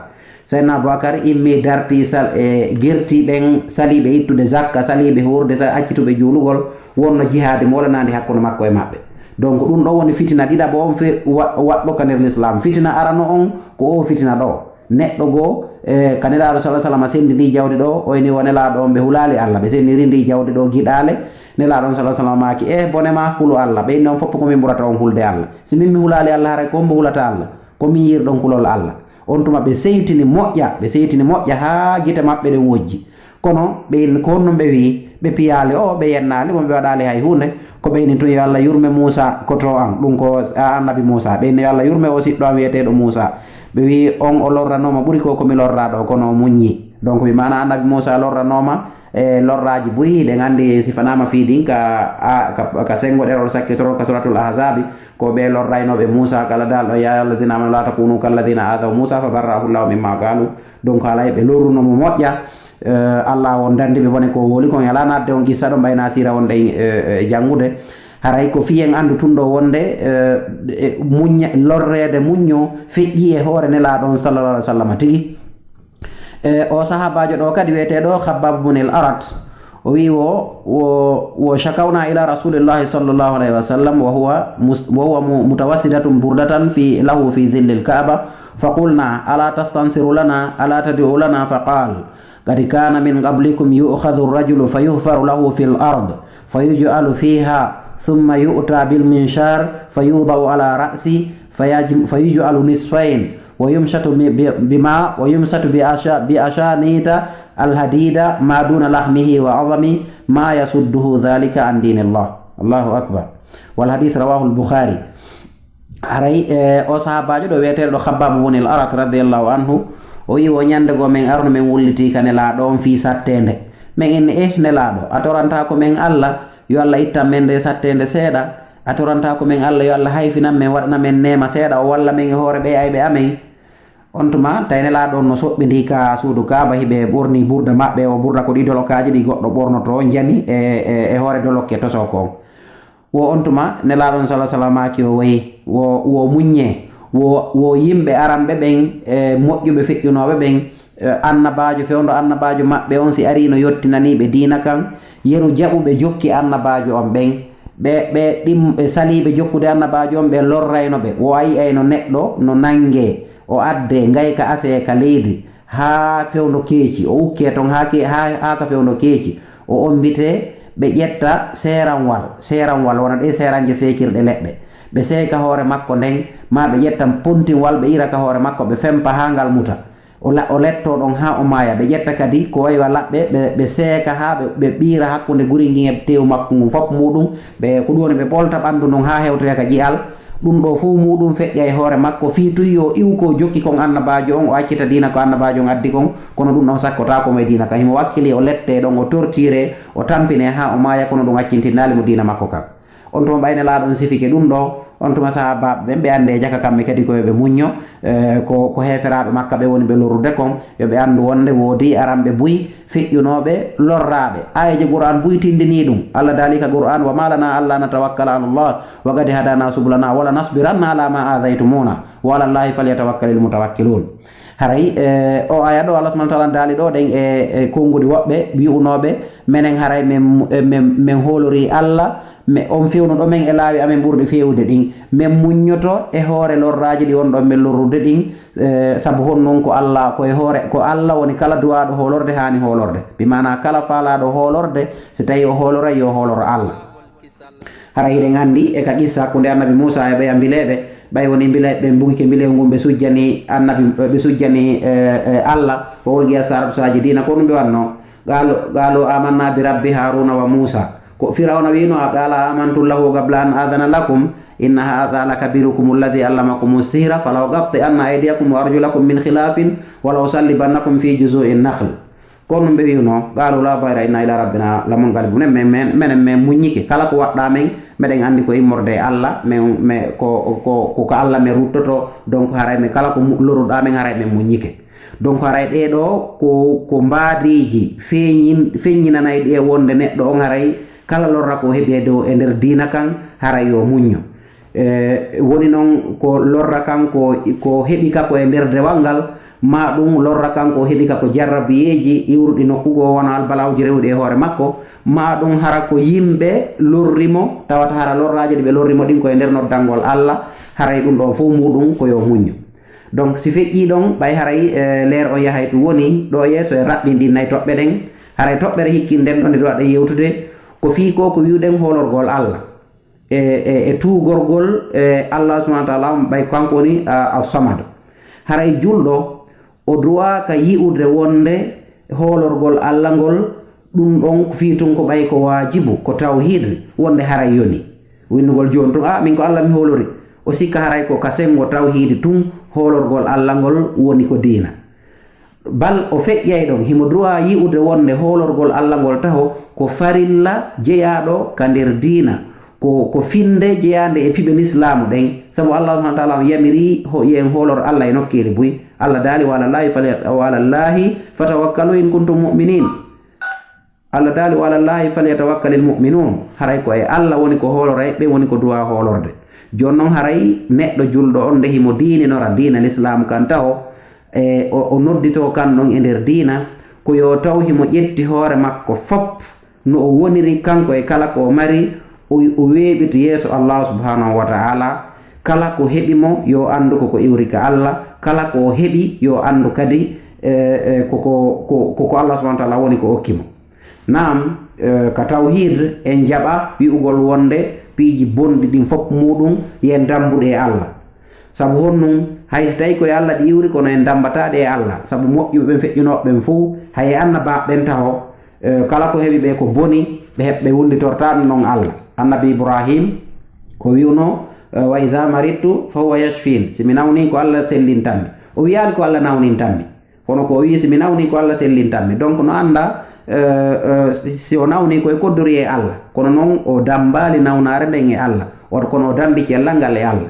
Sayyidina Abubakar immii, dartii, sal-, e gertii ɓen saliiɓe ittude zakka, saliiɓe horude, sa-, accituɓe juulugol, wonno jihaadi moolanaandi hakkunde makko e maɓɓe. Donc, ɗun ɗon woni fitina ɗiɗaɓo on fe-, wa-, waɗɗo ka nder lislaam. Fitina arano on, ko oo fitina ɗoo. Neɗɗo goo, e, ka Nelaaɗo sallallaahu alayhi wa sallam senndi ndii jawdi ɗoo, o inni wo Nelaaɗo on ɓe hulaali Alla, ɓe senniri ndii jawdi ɗoo giɗaale. Nelaaɗo on sallallaahu alayhi wa sallam maaki, "Eh, bone maa, hulu Alla." Ɓe inni, "On fow ko min ɓurata on hulde Alla. Si min mi hulaali Alla, haray ko hombo hulata Alla? Ko min yi'irɗon kulol Alla." On tuma ɓe seytini moƴƴa, ɓe seytini moƴƴa haa gite maɓɓe ɗen wojji. Kono ɓe in-, ko honno ɓe wi'i? Ɓe piyaali o, ɓe yennaali mo, ɓe waɗaali hay huunde. Ko ɓe inni tun, "Yo Alla yurme Muusa, koto an." Ɗun ko a-, annabi Muusa. Ɓe inni, "Yo Alla yurme o siɗɗo an wi'eteeɗo Muusa." Ɓe wi'i, "On o lorranooma ɓuri ko ko mi lorraa ɗoo, kono o muññii." Donc, bi maana annabi Muusa lorranooma e lorraaji buy, ɗen anndi en sifanaama fii ɗin ka, a, ka, ka senngo ɗerol sakkitorol ka Suuratul Ahzaabi, ko ɓe lorraynooɓe Muusa kala dal ɗon, "يا أيها الذين آمنوا لا تكونوا كالذين آذوا موسى فبرأه الله مما قالوا." Donc, haray ɓe lorruno mo moƴƴa, eh, Alla on danndi ɓe bone ko woli kon, yalaa naatde on qissa ɗon, ɓay na siira wonɗen, eh, eh, janngude. Haray ko fii en anndu tun ɗoo wonde, eh, eh, muñña-, lorreede muñño feƴƴii e hoore Nelaaɗo on sallallaahu alayhi wa sallam tigi. E, o sahaabaajo ɗoo kadi wi'eteeɗo Khabbab ibn al-Arat, o wi'i wo, wo, wo, "شكونا إلى رسول الله صلى الله عليه وسلم وهو مس-، وهو م-، متوسدة بردة في، له في ظل الكعبة، فقلنا: ألا تستنصر لنا؟ ألا تدعو لنا؟" فقال: "قد كان من قبلكم يؤخذ الرجل فيحفر له في الأرض فيجعل فيها، ثم يؤتى بالمنشار فيوضع على رأسه، فيجم-، فيجعل نصفين، ويمشط ب-، ب-، بما، ويمشط بأشا-، بأشانيط الحديد ما دون لحمه وعظمه، ما يصده ذلك عن دين الله." الله أكبر. والحديث رواه البخاري. Haray, e, o sahaabaajo ɗoo wi'eteeɗo Khabbab ibn al-Arat radiyallahu anhu, o wi'i, "Wo ñande goo men arno men wullitii ka Nelaaɗo on fii satteende. Men inni, 'Eh, Nelaaɗo, a torantaako men Alla, yo Alla ittan men ndee satteende seeɗa? A torantaako men Alla, yo Alla hayfinan men, waɗana men neema seeɗa, o walla men e hoore ɓee ayɓe amen?'" On tuma, tawi Nelaaɗo on no soɓɓindii ka suudu Kaaba, hiɓe ɓornii burda maɓɓe, o burda ko ɗii dolokaaji ɗi goɗɗo ɓornotoo, njani e, e, e hoore dolokke tosoo ko on. Wo on tuma Nelaaɗo on, sala sala, maaki, o wayi, wo, wo muññee, wo, wo yimɓe aranɓe ɓen, e moƴƴuɓe feƴƴunooɓe ɓen, e annabaajo, fewndo annabaajo maɓɓe on, si arii no yottinanii ɓe diina kan, yeru jaɓuɓe jokki annabaajo on ɓen, ɓe, ɓe ɗim-, ɓe saliiɓe jokkude annabaajo on, ɓe lorrayno ɓe. Wo a yi'ayno neɗɗo no nangee, o addee ngayka asee ka leydi, haa fewndo keeci, o ukkee ton haa ke-, haa, haa ka fewndo keeci, o ommbitee, ɓe ƴetta seeranwal, seeranwal wano ɗee seeranje seekirɗe leɗɗe, ɓe seeka hoore makko nden, maa ɓe ƴetta pontinwal, ɓe ira ka hoore makko, ɓe fempa haa ngal muta. O la-, o lettoo ɗon haa o maaya, ɓe ƴetta kadi ko waywa laɓɓe, ɓe, ɓe seeka haa ɓe, ɓe ɓiira hakkunde guri ngin e teewu makko ngun fof muuɗum, ɓe, ko ɗum woni ɓe ɓolta ɓanndu ndun haa hewtoya ka ƴi'al. Ɗum ɗoo fof muuɗum feƴƴa e hoore makko, fii tun yo iwu ko o jokki kon annabaajo on, o accita diina ko annabaajo on addi kon, kono ɗum ɗon sakkotaako mo e diina kan. Himo wakkilii o lettee ɗon, o tortiiree, o tampinee haa o maaya, kono ɗum accintinnaali mo diina makko kan. On tuma ɓay Nelaaɗo on sifike ɗum ɗoo, on tuma sahaabaaɓe ɓen, ɓe anndee jaka kamɓe kadi ko yo ɓe muñño, e, ko, ko heeferaaɓe Makka ɓe woni ɓe lorrude kon, yo ɓe anndu wonnde woodii aranɓe buy, feƴƴunooɓe, lorraaɓe. Aayeeje Qur'aan buy tindinii ɗum. Allah daali ka Qur'aan, "وما لنا ألا نتوكل على الله وقد هدانا سبلنا ولنصبرن على ما آذيتمونا وعلى الله فليتوكل المتوكلون." Haray, e, o aaya ɗoo, Allah subhanahu wa ta'ala daali ɗoo ɗen e, e konguɗi woɓɓe wi'unooɓe, "Menen haray men, e, men, men hoolorii Allah, me, on fewnuɗo men e laawi amen ɓurɗi feewude ɗin. Men muññoto e hoore lorraaji ɗi wonɗon men lorrude ɗin, e, sabu honɗun ko Allah, ko e hoore, ko Allah woni kala duwaaɗo hoolorde haani hoolorde." Bi maanaa kala faalaaɗo hoolorde, si tawii o hooloray, yo hooloro Allah. Hara hiɗen anndi e ka qissa hakkunde Annabi Muusaa e ɓeya mbileeɓe, ɓay wonii mbileeɓe ɓen mbugike mbilewu ngun, ɓe sujjani Annabi, ɓe sujjani, e, e, Allah, وألقي السحرة ساجدين, ko ɗum ɓe wannoo. قالوا، قالوا آمنا برب هارون وموسى. Ko Firawna wi'unoo, قال آمنتم له قبل أن آذن لكم إن هذا لكبيركم الذي علمكم السحر فلأقطعن أيديكم وأرجلكم من خلاف ولأصلبنكم في جذوع النخل. Ko ɗum ɓe wi'unoo, قالوا لا ضير إنا إلى ربنا لمنقلبون. Men, men, men, men muññike. Kala ko waɗɗaa men, meɗen anndi ko immorde e Alla, men, men, ko, ko, ko ka Alla men ruttotoo, donc haray men, kala ko mu-, lorruɗaa men, haray men muññike. Donc haray ɗee ɗoo ko, ko mbaadiiji feeñin-, feññinanayɗi e wonde neɗɗo on haray kala lorra ko o heɓi e dow, e nder diina kan, haray yo muñño. E, woni non ko lorra kan ko, ko heɓi ka ko e nder dewal ngal, maa ɗum lorra kan ko heɓi ka ko jarrabiyeeji iwruɗi nokku goo, wano albalawji rewuɗi e hoore makko, maa ɗum hara ko yimɓe lorri mo, tawata hara lorraaji ɗi ɓe lorri mo ɗin ko e nder noddangol Alla, haray ɗum ɗon fow muuɗum ko yo muñño. Donc, si feƴƴii ɗon, ɓay haray, e, leer on yahay tun woni, ɗoo yeeso e raɓɓin ɗin nay toɓɓe ɗen, haray toɓɓere hikkinden ɗon nde ɗoo aɗa yewtude, ko fii ko ko wi'uɗen hoolorgol Alla. E, e, e tuugorgol, e, Allah subhanahu wa ta'ala on, ɓay ko kanko woni, a, As-Samad. Haray julɗo, o duwaaka yi'ude wonde hoolorgol Allah ngol, ɗum ɗon ko fii tun ko ɓay ko waajibu, ko tawhiid, wonde haray yoni. Winnugol jooni tun, "A, min ko Allah mi hoolori." O sikka haray ko ka senngo tawhiidi tun hoolorgol Allah ngol woni ko diina. Bal o feƴƴay ɗon, himo duwaa yi'ude wonde hoolorgol Alla ngol taho ko farilla jeyaaɗo ka nder diina, ko, ko finnde jeyaande e piɓe lislaamu ɗen, sabu Alla subhanahu wa ta'ala on yamirii ho-, yo en hoolor Alla e nokkeeli buy. Alla daali, "Wa ala Llaahi falyat-, wa ala Llaahi fatawakkalu in kuntum mu'minin." Alla daali, "Wa ala Llaahi falyatawakkalil mu'minuun." Haray ko e Alla woni ko hooloray, ɓen woni ko duwaa hoolorde. Jooni non, haray neɗɗo julɗo on, nde himo diininora diina Lislaamu kan taho, e o, o nodditoo kan ɗon e nder diina, ko yo taw himo ƴetti hoore makko fop, no o woniri kanko e kala ko o mari, o, o weeɓiti yeeso Allaahu subhaanahu wa ta'aalaa. Kala ko heɓi mo, yo anndu ko ko iwri ka Alla. Kala ko o heɓi, yo anndu kadi, e, e, ko, ko, ko, ko, ko Allaahu subhaanahu wa ta'aalaa woni ko okki mo. Naam, e, ka tawhiid, en jaɓa wi'ugol wonde piiji bonɗi ɗin fof muuɗum yen dammbuɗe e Alla. Sabu honɗum? Hay si tawii ko e Alla ɗi iwri, kono en dammbataa ɗe e Alla. Sabu moƴƴuɓe ɓen, feƴƴunooɓe ɓen fof, hay e annabaaɓe ɓen taho, e, kala ko heɓi ɓe ko boni, ɓe heɓ-, ɓe wullitortaa ɗum ɗon Alla. Annabi Ibrahim, ko wi'unoo, e, "Wa idha maridtu fa huwa yashfin." Si mi nawnii, ko Alla sellintammi. O wi'aali ko Alla nawnintammi. Kono ko o wi'i, "Si mi nawnii, ko Alla sellintammi." Donc, no annda, e, e, si, si o nawnii, ko e koddori e Alla. Kono non, o dammbaali nawnaare nden e Alla. O, kono o dammbi cellal ngal e Alla.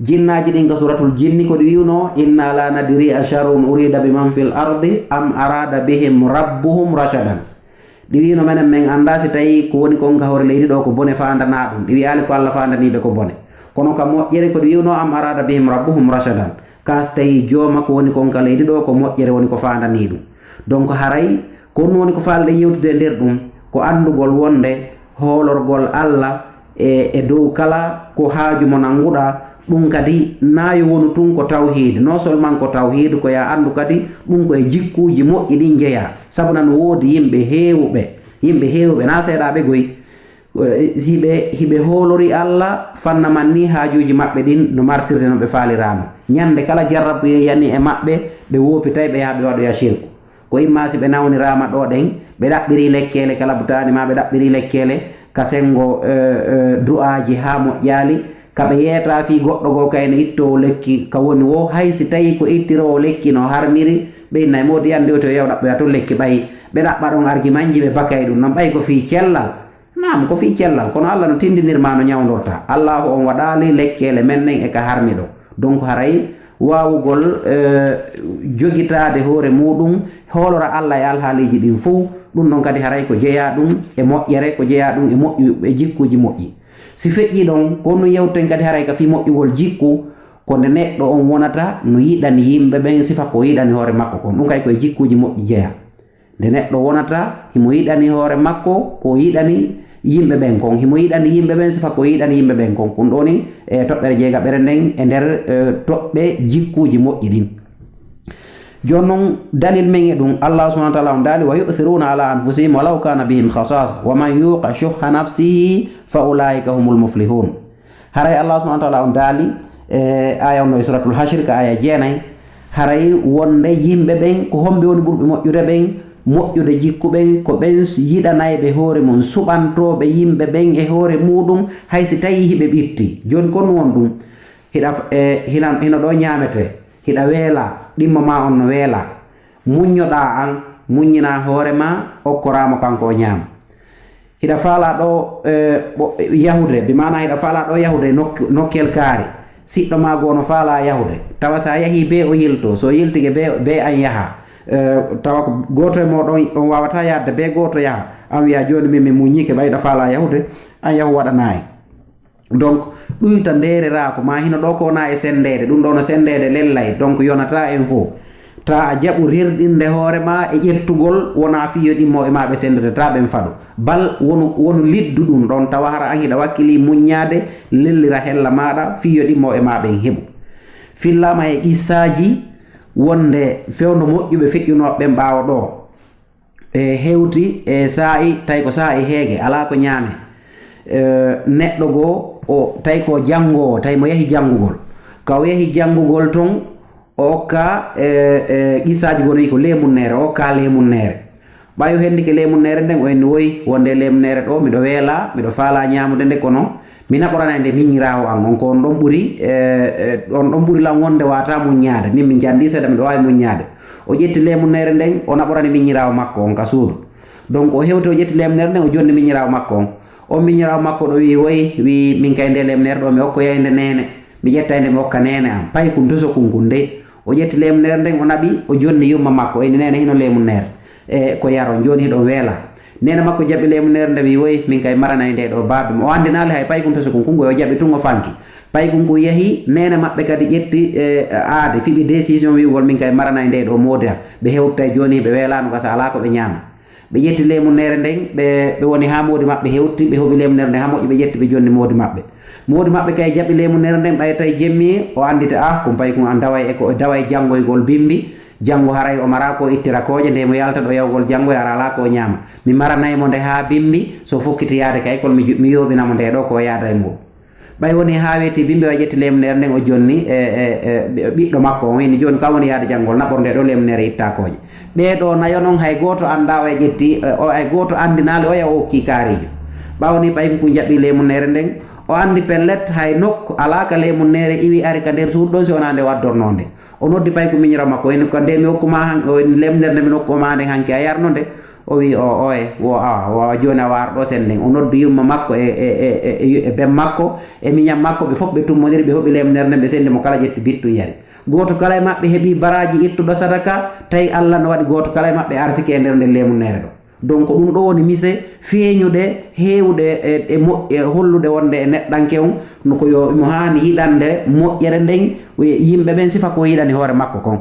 Jinnaaji ɗin ka Suuratul Jinni ko ɗi wi'unoo, "Inna la nadri asharrun urida biman fil ardi am arada bihim rabbuhum rashadan." Ɗi wi'no, "Menen men anndaa si tawii ko woni kon ka hoore leydi ɗoo ko bone faandanaa ɗum." Ɗi wi'aali ko Alla faandanii ɓe ko bone. Kono ka moƴƴere ko ɗi wi'no, "Am araada bihim rabbuhum rashadan." Kaa si tawii jooma ko woni kon ka leydi ɗoo ko moƴƴere woni ko faandanii ɗum. Donc haray ko ɗum woni ko faalɗen yewtude e nder ɗum, ko anndugol wonde hoolorgol Alla e, e dow kala ko haaju mo nannguɗaa, ɗum kadi na yo wonu tun ko tawhiid. Non seulement ko tawhiid, ko yo a anndu kadi ɗum ko e jikkuuji moƴƴi ɗin jeyaa. Sabu na no woodi yimɓe heewuɓe, yimɓe heewuɓe, na seeɗaaɓe goy, hiɓe, hiɓe hoolori Alla fanna man ni haajuuji maɓɓe ɗin no marsirde no ɓe faaliraano. Ñannde kala jarrabu e yani e maɓɓe, ɓe woopitay, ɓe yaha ɓe waɗoya shirku. Ko imma si ɓe nawniraama ɗoo ɗen, ɓe ɗaɓɓirii lekkeele ka labutaani, maa ɓe ɗaɓɓirii lekkeele ka senngo, eh, eh, du'aaji haa moƴƴaali, ka ɓe yeetaa fii goɗɗo goo kayne ittoowo lekki ka woni woo, hay si tawii ko ittiroowo lekki no harmiri, ɓe inna e moodi yande o to yaw ɗaɓɓoya ton lekki ɓay, ɓe ɗaɓɓa ɗon argimanji ɓe bakay ɗum non ɓay ko fii cellal. Naam, ko fii cellal, kono Alla no tindinir maa no ñawndortaa. Allaahu on waɗaali lekkeele men ɗen e ka harmi ɗoo. Donc haray waawugol, eh, jogitaade hoore muuɗum, hoolora Alla e alhaaliiji ɗin fow, ɗum ɗon kadi haray ko jeyaa ɗum e moƴƴere, ko jeyaa ɗum e moƴƴu-, e jikkuuji moƴƴi. Si feƴƴii ɗon, ko ɗum yewten kadi haray ka fii moƴƴugol jikku, ko nde neɗɗo on wonata no yiɗani yimɓe ɓen sifa ko yiɗani hoore makko kon. Ɗum kay ko e jikkuuji moƴƴi jeyaa. Nde neɗɗo wonata himo yiɗani hoore makko ko yiɗani yimɓe ɓen kon, himo yiɗani yimɓe ɓen sifa ko yiɗani yimɓe ɓen kon. Ɗum ɗoo ni e toɓɓere jeegaɓere nden e nder, eh, toɓɓe jikkuuji moƴƴi ɗin. Jooni non, dalil men e ɗum, Allah subhanahu wa ta'ala on daali, "Wa yu'thiruna ala anfusihim walaw kana bihim khasasa, wa man yuqa shuhha nafsihi fa ulaika humul muflihun." Haray Allah subhanahu wa ta'ala on daali, e aaya on no e Suratul Hashir ka aaya jeenay, haray wonde yimɓe ɓen, ko homɓe woni ɓurɓe moƴƴude ɓen, moƴƴude jikku ɓen, ko ɓen yiɗanayɓe hoore mum, suɓantooɓe yimɓe ɓen e hoore muuɗum, hay si tawii hiɓe ɓitti. Jooni kon won ɗum, hiɗa f-, e, hina, hino ɗoo ñaametee, hiɗa weelaa, ɗimmo maa on no weelaa. Muññoɗaa an, muññinaa hoore maa, okkoraa mo kanko o ñaama. Hiɗa faalaa ɗoo, eh, ɓo-, yahude, bi maanaa hiɗa faalaa ɗoo yahude nok-, nokkel kaari. Siɗɗo maa goo no faalaa yahude. Tawa si a yahii bee o yiltoo, si o yiltike bee, bee an yahaa. Eh, tawa ko gooto e mooɗon on waawataa yahde bee gooto yaha. An wi'aa jooni min mi muññike ɓay hiɗa faalaa yahude, an yahu waɗanaa en. Donc, ɗuyta ndeereraako, maa hino ɗoo ko wonaa e senndeede, ɗum ɗoo no senndeede lellay, donc yonataa en fow. Taa a jaɓu rerɗinde hoore maa e ƴettugol, wonaa fii yo ɗimmo e maa ɓe senndete, taa ɓen faɗo. Bal wonu, wonu liddu ɗum ɗon, tawa hara an hiɗa wakkilii muññaade, lellira hella maaɗa, fii yo ɗimmo e maa ɓen heɓu. Fillaama e qissaaji wonde fewndo moƴƴuɓe feƴƴunooɓe ɓen ɓaawo ɗoo. E hewti e saa'i, tawi ko saa'i heege, alaa ko ñaame. E, neɗɗo goo, o, tawi ko janngoowo, tawi mo yahi janngugol. Ka o yahi janngugol ton, o okka, e, e, qissaaji goo no wi'i ko leemunneere, o okka leemunneere. Ɓay o hendike leemunneere nden, o inni woy, wonde leemunneere ɗoo, miɗo weelaa, miɗo faalaa ñaamude nde, kono mi naɓoranay nde miññiraawo an on, ko on ɗon ɓuri, e, e, on ɗon ɓuri lan wonde waawataa muññaade. Min mi janndii seeɗa, miɗo waawi muññaade. O ƴetti leemunneere nden, o naɓorani miññiraawo makko on ka suudu. Donc, o hewti, o ƴetti leemunneere nden, o jonni miññiraawo makko on. On miññiraawo makko ɗoo wi'i, woy, wi'i, min kay nde leemunneere ɗoo, mi okkoyay nde neene, mi ƴettay nde, mi okka neene an. Paykun tosokun kun dey. O ƴetti leemunneere nden, o naɓi, o jonni yumma makko, o inni, neene, hino leemunneere. E ko yaron, jooni hiɗon weelaa. Neene makko jaɓi leemunneere nden, wi'i, woy, min kay maranay nde ɗoo baaba. O anndinaali hay paykun tosokun kun, o jaɓi tun, o fanki. Paykun kun yahi, neene maɓɓe kadi ƴetti, e, aade, fiɓi décision wi'ugol, min kay maranay nde ɗoo moodi an. Ɓe hewtay jooni, ɓe weelaano, gasa alaa ko ɓe ñaama. Ɓe ƴetti leemunneere nden, ɓe, ɓe woni haa moodi maɓɓe hewti, ɓe hoɓi leemunneere nden haa moƴƴi, ɓe ƴetti, ɓe jonni moodi maɓɓe. Moodi maɓɓe kay jaɓi leemunneere nden, ɓay tawi jemmi, o anndita, ah, kun paykun an daway e ko, daway janngoygol bimbi. Janngo haray o maraa ko ittira kooƴe, nde mo yalta ɗoo yahugol janngoya, hara alaa ko o ñaama. Mi maranay mo nde haa bimbi, so fokkiti yaade ka ekol, mi ju-, mi yooɓina mo nde ɗoo ko o yaada e mu'un. Ɓay woni haa weeti bimbi, o ƴetti leemunneere nden, o jonni e, e, e, ɓiɗɗo makko on, inni, jooni kam woni yaade janngol, naɓor nde ɗoo leemunneere, ittaa kooƴe. Ɓee ɗoo nayo non, hay gooto anndaa o e ƴetti, e, o, hay gooto anndinaali oya o okkii kaariijo. Ɓaawo nii, paykun kun jaɓi leemunneere nden, o anndi pellet, hay nokku alaa ka leemunneere iwi ari ka nder suudu ɗon, si wonaa nde o addornoo nde. O noddi paykun miñiraw makko, o inni, ko nde mi okku maa han-, o inni, leemunneere nde mi okku maa nden hanki, a yarno nde? O wi'i, o, oye, wo, a, wo, jooni awa ar ɗoo sen nden. O noddi yumma makko e, e, e, e, e ben makko, e miñan makko, ɓe fof ɓe tummoniri, ɓe hoɓi leemunneere nden, ɓe sendi mo, kala ƴetti bittun yari. Gooto kala e maɓɓe heɓi baraaji ittuɗo sadaka, tawi Alla no waɗi gooto kala e maɓɓe arsike e nder nden leemunneere ɗoo. Donc, ɗun ɗoo woni mise feeñuɗe, heewuɗe e, e moƴƴe, hollude wonde e neɗɗanke on, no ko yo, mo haani yiɗande moƴƴere nden, e yimɓe ɓen sifa ko o yiɗani hoore makko kon.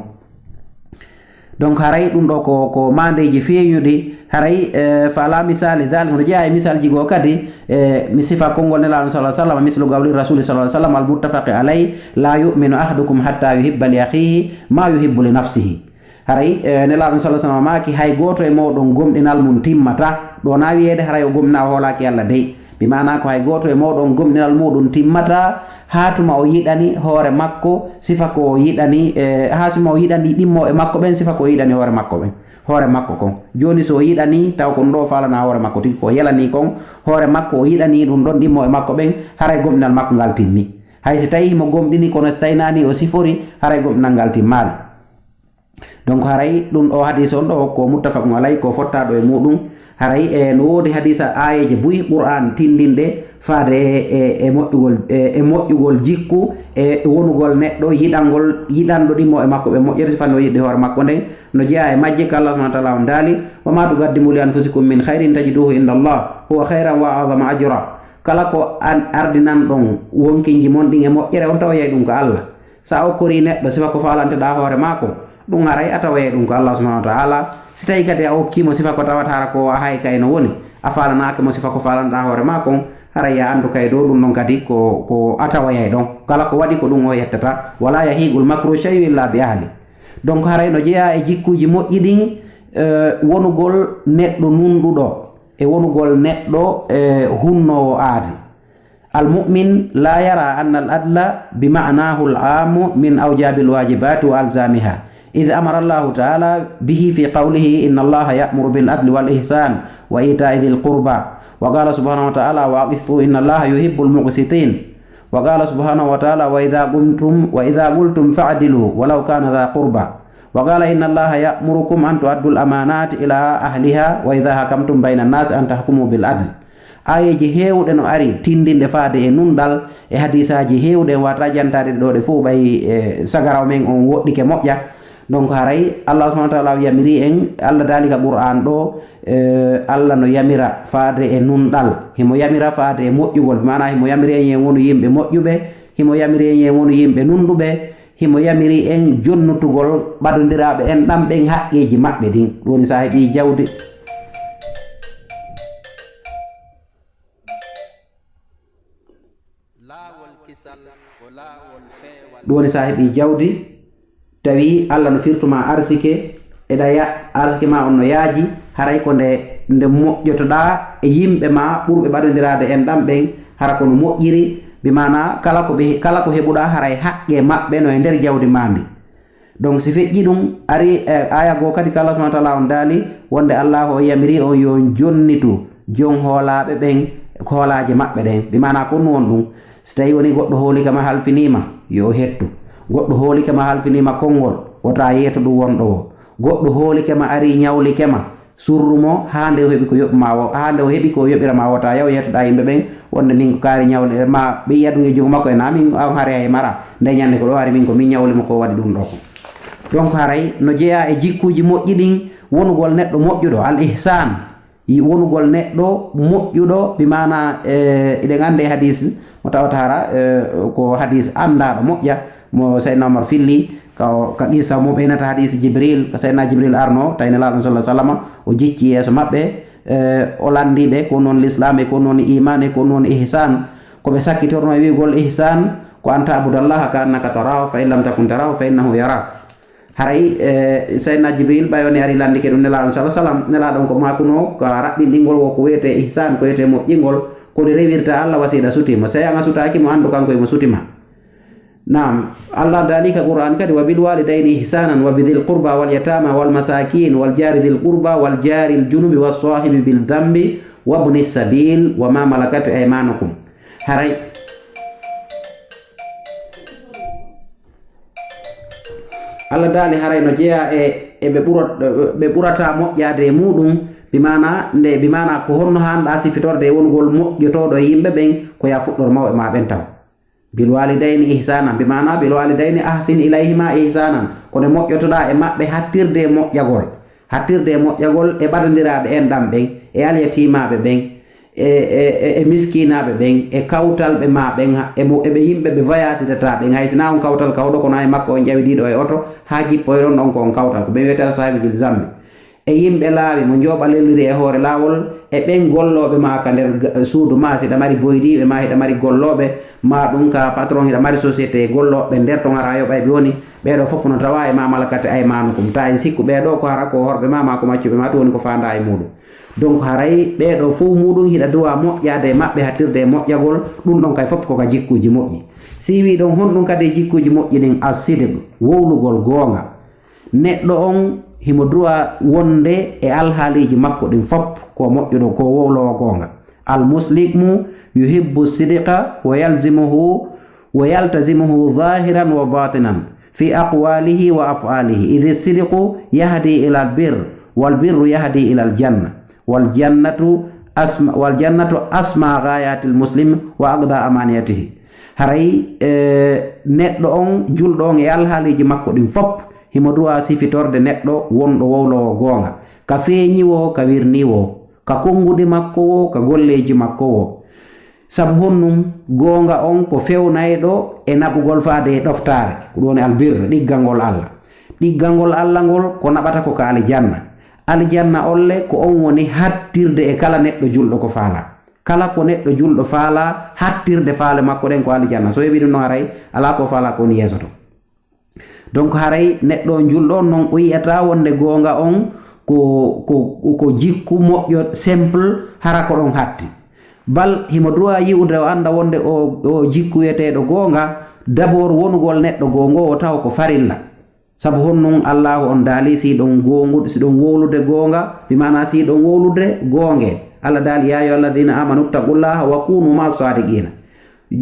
Donc, haray ɗun ɗoo ko, ko maandeeji feeñuɗi, haray, eh, fa ala misali dhalik, no jeyaa e misalji goo kadi, eh, mi sifa konngol Nelaaɗo sallallahu alaihi wasallam, mislu qawli rasuli sallallahu alaihi wasallam, al muttafaqi alayhi, la yu'minu ahadukum hatta yuhibba li akhihi ma yuhibbu li nafsihi. Haray, eh, Nelaaɗo sallallahu alaihi wasallam maaki, hay gooto e mooɗon gomɗinal mun timmataa. Ɗoo na wiyeede haray o gomɗinaa o hoolaaki Alla dey. Bi maanaa ko hay gooto e mooɗon gomɗinal muuɗun timmataa haa tuma o yiɗani hoore makko sifa ko o yiɗani, eh, haa tuma o yiɗani ɗimmo e makko ɓen sifa ko o yiɗani hoore makko ɓen, hoore makko kon. Jooni so o yiɗani taw ko ɗun ɗoo faalanaa hoore makko tigi ko o yelanii kon, hoore makko o yiɗanii ɗun ɗon ɗimmo e makko ɓen, haray gomɗinal makko ngal timmi. Hay si tawii himo gomɗini kono si tawii naa nii o sifori, haray gomɗinal ngal timmaali. Donc, haray ɗun ɗoo hadiis on ɗoo ko muttafaqun alay, ko fottaaɗo e muuɗun. Haray e no woodi hadiisa aayeeje buy Qur'aan tinndinɗe faade e, e, e moƴƴugol, e, e moƴƴugol jikku, e wonugol neɗɗo yiɗangol, yiɗanɗo ɗimmo e makko ɓe moƴƴere, sifannde o yiɗde hoore makko nden. No jeyaa e majje, ka Allah subhanahu wa ta'ala on daali, "Wa ma tuqaddimu li anfusikum min khairin tajiduhu inda Allah, huwa khairan wa a'zama ajra." Kala ko an-, ardinanɗon wonkinji mon ɗin e moƴƴere, on tawoyay ɗun ka Allah. Si a okkorii neɗɗo sifa ko faalanteɗaa hoore maa kon, ɗun haray a tawoyay ɗun ko Allah subhanahu wa ta'ala. Si tawii kadi a okkii mo sifa ko tawata hara ko a hay kay no woni, a faalanaaki mo sifa ko faalanɗaa hoore maa kon, haray yo a anndu kay dow ɗun ɗon kadi ko, ko a tawoyay ɗon. Kala ko waɗi ko ɗun o yettata. Wala yahiqul makru shay'u illa bi ahli. Donc haray no jeyaa e jikkuuji moƴƴi ɗin, eh, wonugol neɗɗo nunɗuɗo e wonugol neɗɗo, eh, hunnoowo aade. المؤمن لا يرى أن العدل بمعناه العام من أوجاب الواجبات وألزامها، إذ أمر الله تعالى به في قوله: إن الله يأمر بالعدل والإحسان وإيتاء ذي القربى، وقال سبحانه وتعالى: وأقسطوا إن الله يحب المقسطين، وقال سبحانه وتعالى: وإذا قمتم، وإذا قلتم فاعدلوا ولو كان ذا قربى، وقال: إن الله يأمركم أن تؤدوا الأمانات إلى أهلها، وإذا حكمتم بين الناس أن تحكموا بالعدل. Aayeeje heewuɗe no ari tinndinɗe faade e nunɗal, e hadiisaaji heewuɗi, en waawataa jantaade ɗe ɗoo ɗe fow, ɓay, e, sagara men on woɗɗike moƴƴa. Donc, haray Allah subhanahu wa ta'ala yamiri en, Allah daali ka Qur'aan ɗoo, e, Allah no yamira faade e nunɗal, himo yamira faade e moƴƴugol, maanaa himo yamiri en yo en wonu yimɓe moƴƴuɓe, himo yamiri en yo en wonu yimɓe nunɗuɓe, himo yamiri en jonnutugol ɓadondiraaɓe enɗam ɓen haqqeeji maɓɓe ɗin. Ɗun woni si a heɓii jawdi. Laawol kisal ko laawol peewal. Ɗun woni si a heɓii jawdi, tawi Alla no firtu ma arsike, eɗa ya-, arsike ma on no yaaji, haray ko nde, nde moƴƴotoɗaa e yimɓe ma ɓurɓe ɓadondiraade enɗam ɓen, hara ko no moƴƴiri, bi maanaa kala ko ɓe, kala ko heɓuɗaa, haray haqqee maɓɓe no e nder jawdi maa ndin. Donc, si feƴƴii ɗun, ari, eh, aaya goo kadi, ka Allah subhanahu wa ta'ala on daali wonde Allaahu on yamiri on yo on jonnitu jon hoolaaɓe ɓen, hoolaaje maɓɓe ɗen. Bi maanaa, ko honno woni ɗun? Si tawii wonii goɗɗo hoolike ma halfinii ma, yo o hettu. Goɗɗo hoolike ma halfinii ma konngol, wota yeeto ɗun wonɗo woo. Goɗɗo hoolike ma arii ñawlike ma, surru mo haa nde o heɓi ko yoɓi ma woo, haa nde o heɓi ko o yoɓira ma woo, taa yaw yeetoɗaa yimɓe ɓen, wonde min ko kaari ñawle, ma ɓe yiya ɗun e junngo makko, e naa min on hari hay mara, nde ñannde ko ɗoo ari min ko min ñawli mo ko waɗi ɗun ɗoo kon. Donc haray no jeyaa e jikkuuji moƴƴi ɗin, wonugol neɗɗo moƴƴuɗo, al ihsan, yi-, wonugol neɗɗo moƴƴuɗo, bi maanaa, e, hiɗen anndi e hadiis mo tawata hara, e, ko hadiis anndaaɗo moƴƴa, mo Sayyidina Umar filli, ka o, ka qissa mo ɓeynata hadiisi Jibril, ka Sayyidina Jibril arno, tawi Nelaaɗo sallallahu alaihi wasallam, o jicci yeeso maɓɓe, eh, o lanndii ɓe ko non Lislaam e ko non Iimaan e ko non Ihsaan. Ko ɓe sakkitornoo e wi'ugol Ihsaan, ko an ta'budallaha ka annaka taraahu, fa in lam takun taraahu, fa innahu yaraak. Haray, eh, Sayyidina Jibril ɓay on e ari lanndike ɗun Nelaaɗo sallallahu alaihi wasallam, Nelaaɗo on ko maakunoo ka raɓɓinɗingol woo ko wi'etee Ihsaan, ko wi'etee moƴƴingol, ko ni rewirta Alla wasi hiɗa sutii mo. Si an a sutaaki mo, anndu kanko himo suti ma. Naam, Allah daali ka Qur'aan kadi, "Wa bil waalidayni ihsaanan wa bi dhil qurbaa wal yataamaa wal masaakiin wal jaari dhil qurbaa wal jaaril junubi was saahibi bil dhanbi wa bni sabiil wa maa malakat aymaanukum." Haray Allah daali haray no jeyaa e, e ɓe ɓura-, ɓe ɓurataa moƴƴaade e muuɗum, bi maanaa nde, bi maanaa ko honno haanɗaa sifitorde e wonugol moƴƴotooɗo e yimɓe ɓen, ko yo a fuɗɗor mawɓe maa ɓen taw. Bil waalidayni ihsaanan, bi maanaa bil waalidayni ahsin ilayhimaa ihsaanan, ko nde moƴƴotoɗaa e maɓɓe hattirde e moƴƴagol. Hattirde e moƴƴagol e ɓadondiraaɓe enɗan ɓen, e alyatiimaaɓe ɓen, e, e, e, e miskiinaaɓe ɓen, e kawtalɓe maa ɓen, ha, e mo, e ɓe yimɓe ɓe voyagitataa ɓen, hay si naa on kawtal ka huɗo, kono hay makko on ƴawidiiɗo e oto, haa jippoyɗon ɗon ko on kawtal. Ko ɓen wiyetee ashaabul jambi. E yimɓe laawi, mo njooɓa leliri e hoore laawol, e ɓen gollooɓe maa ka nder ga-, suudu maa, si hiɗa mari boydiiɓe maa, hiɗa mari gollooɓe, maa ɗum ka patron, hiɗa mari société, gollooɓe nder ton hara yoɓay ɓe woni, ɓee ɗoo fof no tawaa e maa malakati aymaanukum. Taa en sikku ɓee ɗoo ko hara ko horɓe maa, maa ko maccuɓe maa, ɗum woni ko faandaa e muuɗum. Donc haray ɓee ɗoo fof muuɗum hiɗa duwaa moƴƴaade e maɓɓe, hattirde e moƴƴagol, ɗum ɗon kay fof ko ka jikkuuji moƴƴi. Si wii ɗon honɗum kadi e jikkuuji moƴƴi ɗin, as-sidq, wowlugol goonga. Neɗɗo on himo duwaa wonde e alhaaliiji makko ɗin fof ko moƴƴuɗo, ko wowloowo goonga. Al-muslimu yuhibbu sidqa wa yalzimuhu wa yaltazimuhu zahiran wa batinan fi aqwalihi wa af'alihi. Idh sidqu yahdi ila al-birr, wal birru yahdi ila al-janna, wal jannatu asma, wal jannatu asma ghayatil muslim wa aqda amaniyatihi. Haray, eh, neɗɗo on, julɗo on e alhaaliiji makko ɗin fof, himo duwaa sifitorde neɗɗo wonɗo wowloowo goonga, ka feeñi woo, ka wirnii woo, ka konguɗi makko woo, ka golleeji makko woo. Sabu honɗum? Goonga on ko fewnayɗo e naɓugol faade e ɗoftaare, ko ɗum woni albirr, ɗiggangol Alla. Ɗiggangol Alla ngol ko naɓata ko ka aljanna. Aljanna olle ko on woni hattirde e kala neɗɗo julɗo ko faalaa. Kala ko neɗɗo julɗo faalaa, hattirde faale makko ɗen ko aljanna. So heɓii ɗum ɗon haray, alaa ko faalaa ko woni yeeso ton. Donc haray neɗɗo on julɗo on non o yi'ata wonde goonga on ko, ko, ko jikku moƴƴo simple, hara ko ɗon hatti. Bal himo droit yi'ude o annda wonde o, o jikku wi'eteeɗo goonga, d'abord wonugol neɗɗo goongoowo taw ko farilla. Sabu honɗum Allaahu on daali, si ɗon goongu-, si ɗon wowlude goonga, bi maanaa si ɗon wowlude goonge. Allah daali, "Ya ayyuha alladhina amanu ittaqullaha wa kunu ma'a sadiqina."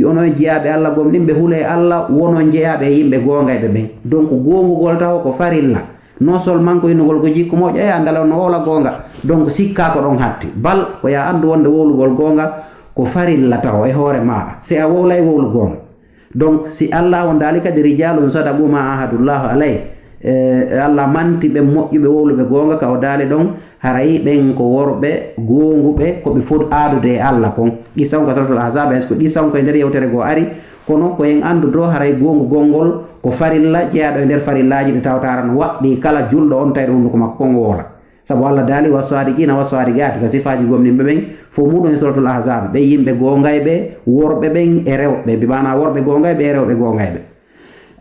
Onon jeyaaɓe Allah gomɗinɓe, hulee Allah, wonon jeyaaɓe e yimɓe goongayɓe ɓen. Donc, goongugol taho ko farilla. Non seulement ko innugol ko jikku moƴƴo, e anndal on no wowla goonga. Donc, sikkaa ko ɗon hatti. Bal, ko yaa anndu wonde wowlugol goonga ko farilla taho e hoore maaɗa. Si a wowlay wowlu goonga. Donc, si Allah on daali kadi, "Rijalun sadaqu ma ahadullaha alayh." E, Allah manti ɓe moƴƴuɓe wowluɓe goonga ka o daali ɗon, haray ɓen ko worɓe goonguɓe, ko ɓe foti aadude e Allah kon. Qissa on ka Suratul Ahzab, hay so ko qissa on ko e nder yewtere goo ari, kono ko en anndudo haray goongugol ngol ko farilla jeyaaɗo e nder farillaaji ɗi tawata hara no waɗɗii kala julɗo on tawde hunduko makko kon o wowla. Sabu Allah daali, "Wa sadiqina wa sadiqati," ka sifaaji gomɗinɓe ɓen, fof muuɗum e Suratul Ahzab, ɓe yimɓe goongayɓe, worɓe ɓen e rewɓe, bi maanaa worɓe goongayɓe e rewɓe goongayɓe.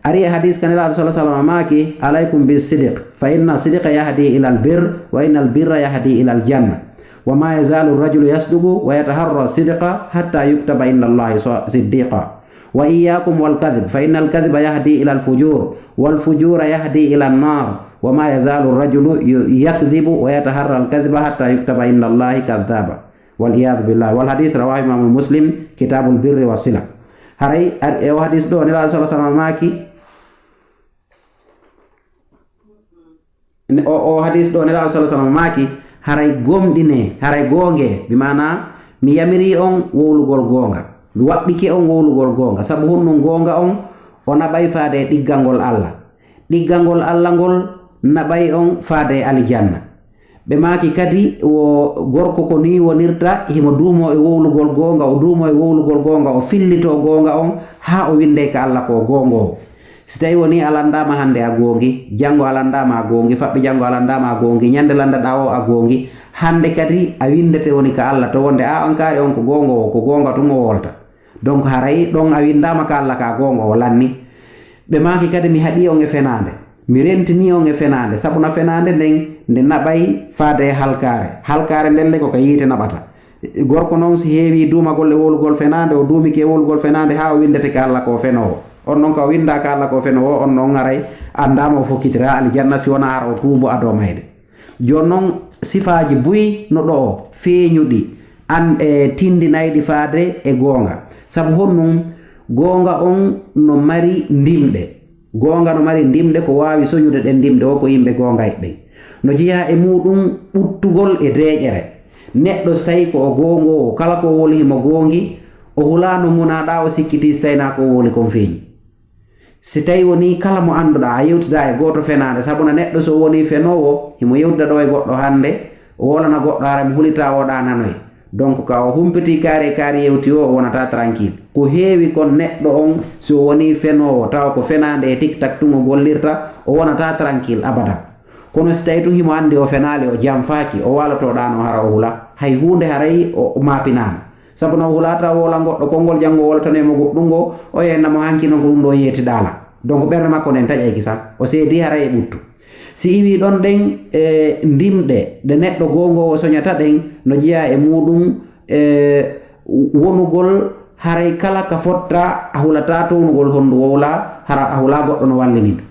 Ari e hadis ka Nelaaɗo sallallaahu alayhi wa sallam maaki, "Alaykum bis sidq, fa inna sidqa yahdi ila al birr, wa inna al birra yahdi ila al janna. Wa ma yazalu ar rajulu yasduqu wa yataharra sidqa hatta yuktaba inda Allahi sa-, siddiqa. Wa iyyakum wal kadhib, fa inna al kadhiba yahdi ila al fujur, wal fujura yahdi ila an nar. Wa ma yazalu ar rajulu yu-, yakdhibu wa yataharra al kadhiba hatta yuktaba inda Allahi kadhaba." Wal iyadu billah. Wal hadis rawahu imamu Muslim, kitabul birri wa sila. Haray, ar-, e o hadis ɗo, Nelaaɗo sallallaahu alayhi wa sallam maaki, ne, o, o hadis ɗo, Nelaaɗo sallallaahu alayhi wa sallam maaki, haray gomɗinee, haray goongee, bi maanaa, mi yamirii on wowlugol goonga, mi waɗɗike on wowlugol goonga, sabu honɗum goonga on, o naɓay faade e ɗiggangol Alla. Ɗiggangol Alla ngol naɓay on faade e alijanna. Ɓe maaki kadi, wo gorko ko nii wonirta, himo duumoo e wowlugol goonga, o duumoo e wowlugol goonga, o fillitoo goonga on, haa o winndee ka Alla ko o goongoowo. Si tawii wonii a lanndaama hannde a goongi, janngo a lanndaama a goongi, faɓɓi janngo a lanndaama a goongi, ñannde lanndaɗaa o a goongi, hannde kadi a winndete woni ka Alla to wonde aa on kaari on ko goongoowo, ko goonga tun o wolta. Donc haray ɗon a winndaama ka Alla ka goonga o lanni. Ɓe maaki kadi, "Mi haɗii on e fenaande, mi rentinii on e fenaande, sabu na fenaande nden nde naɓay faade e halkaare. Halkaare nden le ko ka yiite naɓata." Gorko non si heewii duumagol e wowlugol fenaande, o duumike e wowlugol fenaande haa o winndete ka Alla ko fenoowo. On non ka o winndaa ka Alla ko fenoowo, on non haray anndaama o fokkitiraa aljanna si wonaa hara o tuubo adoo mayde. Jooni non, sifaaji buy no ɗo'o feeñuɗi, an, e tindinayɗi faade e goonga. Sabu honɗum? Goonga on no mari ndimɗe. Goonga no mari ndimɗe, ko waawi soñude ɗen ndimɗe o ko yimɓe goongayɓe ɓen. No jeyaa e muuɗum ɓuttugol e deeƴere. Neɗɗo so tawii ko o goongoowo, kala ko wowli himo goongi, o hulaano munaa ɗaa o sikkitii si tawii naa ko o wowli kon feeñi. Si tawi wonii kala mo annduɗaa a yewtidaa e gooto fenaande, sabuna neɗɗo so wonii fenoowo, himo yewtida ɗoo e goɗɗo hannde, o wolana goɗɗo hara mo hulitaa o ɗaa nanoy. Donc ka o humpitii kaari e kaari yewti o, o wonataa tranquille. Ko heewi kon neɗɗo on, si o wonii fenoowo, tawa ko fenaande e tiktak tun o gollirta, o wonataa tranquille abadan. Kono si tawi tun himo anndi o fenaali, o janfaaki, o waaloto ɗaano hara o hula, hay huunde haray o, o maapinaama. Sabu no o hulaata o wowlan goɗɗo konngol, janngo o wowlatanoy mo goɗɗun ngoo, o yeena mo hanki non ko ɗun ɗoo yeetiɗaa lan. Donc ɓernde makko nden taƴay kisan, o seedii haray e ɓuttu. Si iwii ɗon ɗen, e ndimɗe ɗe neɗɗo goongoowo soñata ɗen, no jeyaa e muuɗun, e wonugol haray kala ka fotta a hulataa townugol honndu wowlaa, hara a hulaa goɗɗo no wallini ndu.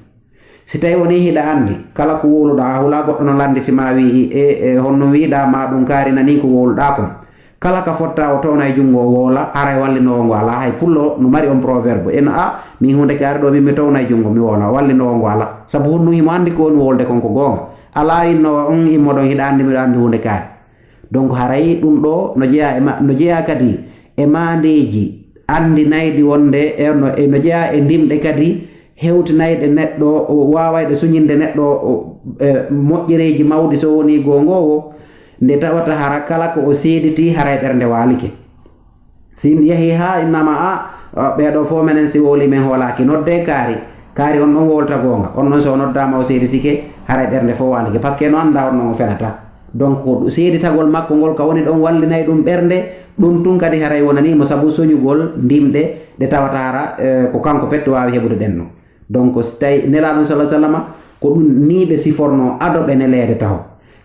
Si tawi wonii hiɗa anndi, kala ko wowluɗaa, a hulaa goɗɗo no lannditi ma wi'i, e, e, honno wi'uɗaa ma ɗun kaari nanii ko wowluɗaa kon. Kala ka fotta o towna e junngo o wowla, haray wallinoowo ngo alaa. Hay pullo no mari on proverbe, en a, min huunde kaari ɗoo, min mi towna e junngo, mi wowla, wallinoowo ngo alaa. Sabu honɗun himo anndi ko woni wowlude kon ko goonga. Alaa innoowo on immoɗon hiɗa anndi miɗo anndi huunde kaari. Donc haray ɗun ɗoo no jeyaa e ma-, no jeyaa kadi e maandeeji anndinayɗi wonde e no, e no jeyaa e ndimɗe kadi hewtinayɗe neɗɗo, o waawayɗe suñinde neɗɗo, o, e moƴƴereeji mawɗi so wonii goongoowo, nde tawata hara kala ko o seeditii haray ɓernde waalike. Si yahii haa innama a, a, ɓee ɗoo fow menen si wowlii men hoolaaki, noddee kaari, kaari on ɗon wowlata goonga, on ɗon so o noddaama o seeditike, haray ɓernde fow waalike, parce que no anndaa on ɗon o fenata. Donc ko ɗu-, seeditagol makko ngol ka woni ɗon wallinay ɗun ɓernde, ɗun tun kadi haray wonanii mo sabu soñugol ndimɗe ɗe tawata hara, eh, ko kanko petto waawi heɓude ɗen non. Donc si tawi Nelaaɗo on sallallaahu alayhi wa sallama, ko ɗun nii ɓe sifornoo ado ɓe neleede taho.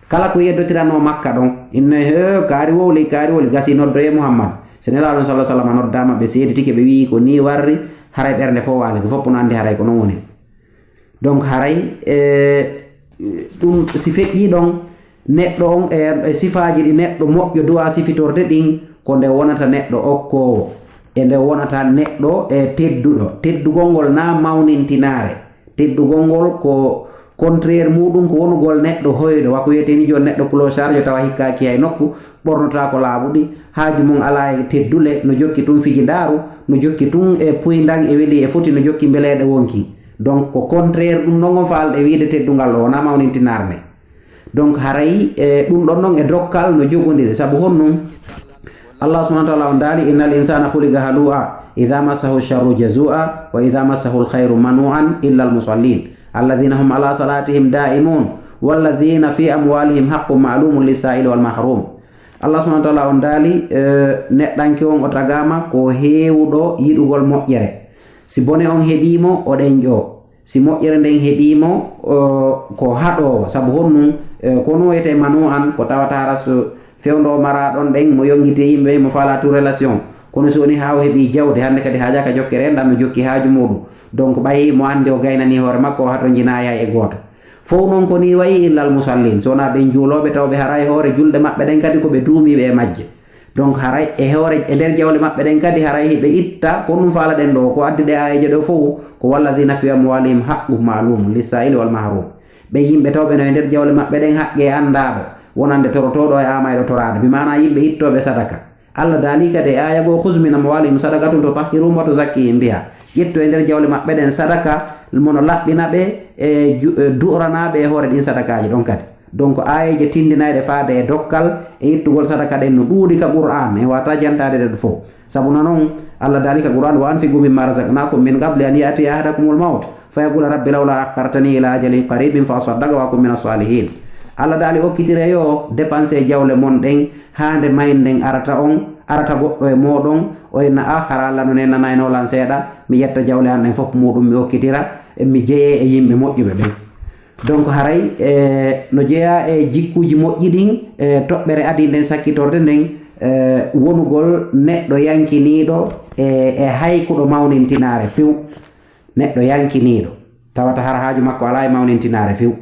Kala ko yeddotiranoo Makka ɗon, inno he, kaari wowli, kaari wowli, gasii noddoyee Muhammadu. Si Nelaaɗo on sallallaahu alayhi wa sallama noddaama, ɓe seeditike, ɓe wi'i ko nii warri, haray ɓernde fow waali, ko fow no anndi haray ko non woni. Donc haray, e, ɗun si feƴƴii ɗon, neɗɗo on e, e sifaaji ɗi neɗɗo moƴƴo du'aa sifitorde ɗin, ko nde wonata neɗɗo okkoowo, e nde wonata neɗɗo e tedduɗo. Teddugol ngol naa mawnintinaare. Teddugol ngol ko contraire muuɗun ko wonugol neɗɗo hoyɗo, wa ko wi'etee ni jooni neɗɗo clochard, yo tawa hikkaaki hay nokku, ɓornotaako laaɓuɗi, haaju mun alaa e teddule, no jokki tun fijindaaru, no jokki tun e puyndan e weli e foti, no jokki mbeleeɗe wonki. Donc ko contraire ɗun non on faalɗe wi'ude teddungal ɗoo, wonaa mawnintinaare nden. Donc haray, e, ɗun ɗon non e dokkal no jogodiri. Sabu honɗun? Allah subhanahu wa ta'ala on daali, "Innal insana khuliqa halu'a, idha massahu sharru jazu'a, wa idha massahu alkhairu manu'an, illa almusallin, alladhina hum ala salatihim da'imun, walladhina fi amwalihim haqqun ma'lumun lis-sa'ili wal mahrum." Allah subhanahu wa ta'ala on daali, e, neɗɗanke on o tagaama ko heewuɗo yiɗugol moƴƴere. Si bone on heɓii mo, o ɗenƴoo. Si moƴƴere nden heɓii mo, o, ko haɗoowo. Sabu honɗun, e, ko no wiyetee manu'an, ko tawata hara so fewndo o maraa ɗon ɗen, mo yonngitee yimɓe, mo faalaa tout relation. Kono si woni haa o heɓii jawdi, hannde kadi haajaaka jokkere, ndan no jokki haaju muuɗun. Donc ɓay mo anndi o gaynanii hoore makko, o hatonjinaay hay e gooto. Fow non ko nii wa'i illal musallin, so wonaa ɓen juulooɓe taw ɓe haray hoore julɗe maɓɓe ɗen kadi ko ɓe duumiiɓe e majje. Donc haray e hoore, e nder jawle maɓɓe ɗen kadi haray hiɓe itta, ko ɗun faalaɗen ɗoo, ko addi ɗee aayeeje ɗoo fow, ko walladhina fi amwalihim haqqun ma'lumun lis-sa'ili wal mahrum. Ɓen yimɓe tawɓe no e nder jawle maɓɓe ɗen haqqee anndaaɗo, wonande torotooɗo e aamayɗo toraade, bi maanaa yimɓe ittooɓe sadaka. Allah daali kadi e aaya goo, "Khudh min amwalihim sadaqatan tutahhiruhum wa tuzakkihim biha." Ƴettu e nder jawle maɓɓe ɗen sadaka, mo no laɓɓina ɓe, e ju-, e du'oranaa ɓe e hoore ɗin sadakaaji ɗon kadi. Donc, aayeeje tinndinayɗe faade e dokkal e ittugol sadaka ɗen no ɗuuɗi ka Qur'aan, en waawataa jantaade ɗe fow. Sabu non, Allah daali ka Qur'aan, "Wa anfiqu mimma razaqnakum min qabli an ya'tiya ahadakumul mawt." Fa yaqula, "Rabbi, lawla akhartani ila ajalin qaribin fa asaddaqa wa akun mina salihin." Allah daali, "Okkitiree yo dépenser jawle mon ɗen haa nde mayde nden arata on, arata goɗɗo e mooɗon, o inna, 'Ah, hara Allah no nennanayno lan seeɗa, mi ƴetta jawle an ɗen fof muuɗum mi okkitira, e mi jeyee e yimɓe moƴƴuɓe ɓen.'" Donc haray, e, no jeyaa e jikkuuji moƴƴi ɗin, e, toɓɓere adii nden sakkitorde nden, e, wonugol neɗɗo yankiniiɗo e, e haykuɗo mawnintinaare few. Neɗɗo yankiniiɗo, tawata hara haaju makko alaa e mawnintinaare few.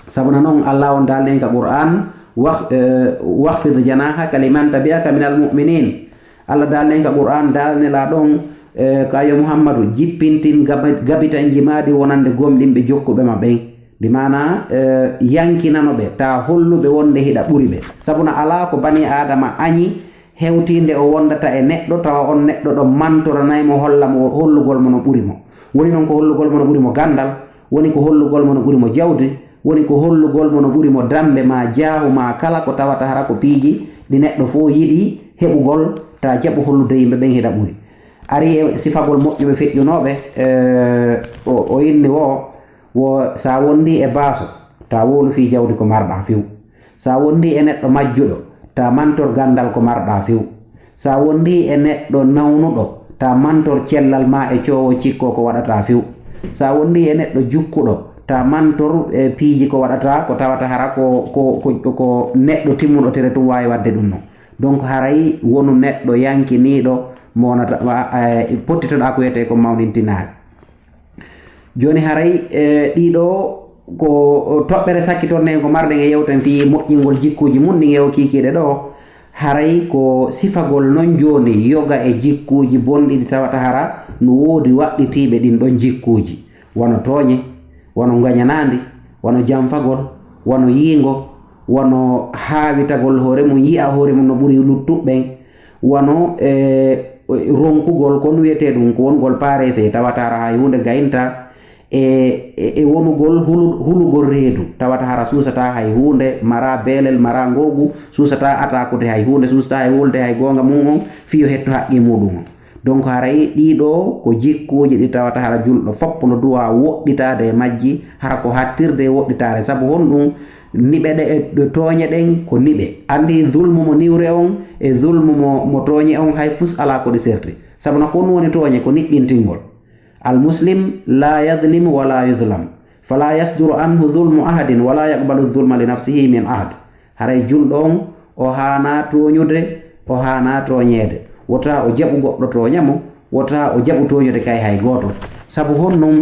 Sabuna non, Allah on daalni en ka Qur'aan, "Wah-, eh, wakhfid janahaka liman tabi'aka minal mu'minin." Allah daalni en ka Qur'aan, daalnelaa ɗon, eh, ka yo Muhammadu, jippintin gaba-, gabitanji maa ɗin wonande gomɗinɓe jokkuɓe ma ɓen. Bi maanaa, eh, yankinano ɓe, taa hollu ɓe wonde hiɗa ɓuri ɓe. Sabuna alaa ko banii Aadama añi hewtiinde o wondata e neɗɗo, tawa on neɗɗo ɗon mantoranay mo, holla mo hollugol mo no ɓuri mo. Woni non ko hollugol mo no ɓuri mo ganndal, woni ko hollugol mo no ɓuri mo jawdi, woni ko hollugol mo no ɓuri mo dammbe maa jaahu maa kala ko tawata hara ko piiji ɗi neɗɗo fow yiɗi heɓugol, ta jaɓu hollude yimɓe ɓen hiɗa ɓuri. Ari e sifagol moƴƴuɓe feƴƴunooɓe, eh, o, o inni wo, wo sa wondii e baaso, ta wowlu fii jawdi ko marɗaa few. Sa wondii e neɗɗo majjuɗo, ta mantor ganndal ko marɗaa few. Sa wondii e neɗɗo nawnuɗo, ta mantor cellal maa e coowo cikkoo ko waɗataa few. Sa wondii e neɗɗo jukkuɗo, ta mantor, eh, piiji ko waɗataa ko tawata hara ko, ko, ko, ko neɗɗo timmuɗo tere tun waawi waɗde ɗun non. Donc haray wonu neɗɗo yankiniiɗo mo wonata, wa-, eh, pottitoɗaa ko wiyetee ko mawnintinaare. Jooni haray, eh, ɗii ɗoo ko toɓɓere sakkitornde en ko marɗen e yewten fii moƴƴingol jikkuuji mun ɗin e oo kiikiiɗe ɗoo. Haray ko sifagol non jooni yoga e jikkuuji bonɗi ɗi tawata hara no woodi waɗɗitiiɓe ɗin ɗon jikkuuji, wano tooñe, wano ngañanaandi, wano janfagol, wano yiingo, wano haawitagol hoore mun, yi'a hoore mun no ɓuri luttuɓe ɓen, wano, eh, ronkugol kon wiyetee ɗun ko wonugol paarese, tawata hara hay huunde gayinta, e, e, e wonugol hulu-, hulugol reedu, tawata hara suusataa hay huunde, maraa beelel, maraa ngoogu, suusataa ataakude hay huunde, suusataa e wolde hay goonga mun on, fii yo hettu haqqi muuɗum on. Donc haray ɗii ɗoo ko jikkuuji ɗi tawata hara julɗo fow no duwaa woɗɗitaade e majji, hara ko hattirde e woɗɗitaare. Sabu honɗum? Niɓe ɗe, e, ɗe tooñe ɗen ko niɓe. Anndi zulmu mo niwre on e zulmu mo, mo tooñe on hay fus alaa ko ɗi serti. Sabu na ko ɗun woni tooñe, ko niɓɓintingol. Al muslim la yazlimu wa la yuzlam. Fala yasduru anhu zulmu ahadin wala yaqbalu zulma li nafsihi min ahad. Haray julɗo on, o haanaa tooñude, o haanaa tooñeede. Wota o jaɓu goɗɗo tooña mo, wota o jaɓu tooñude kay hay gooto. Sabu honɗum?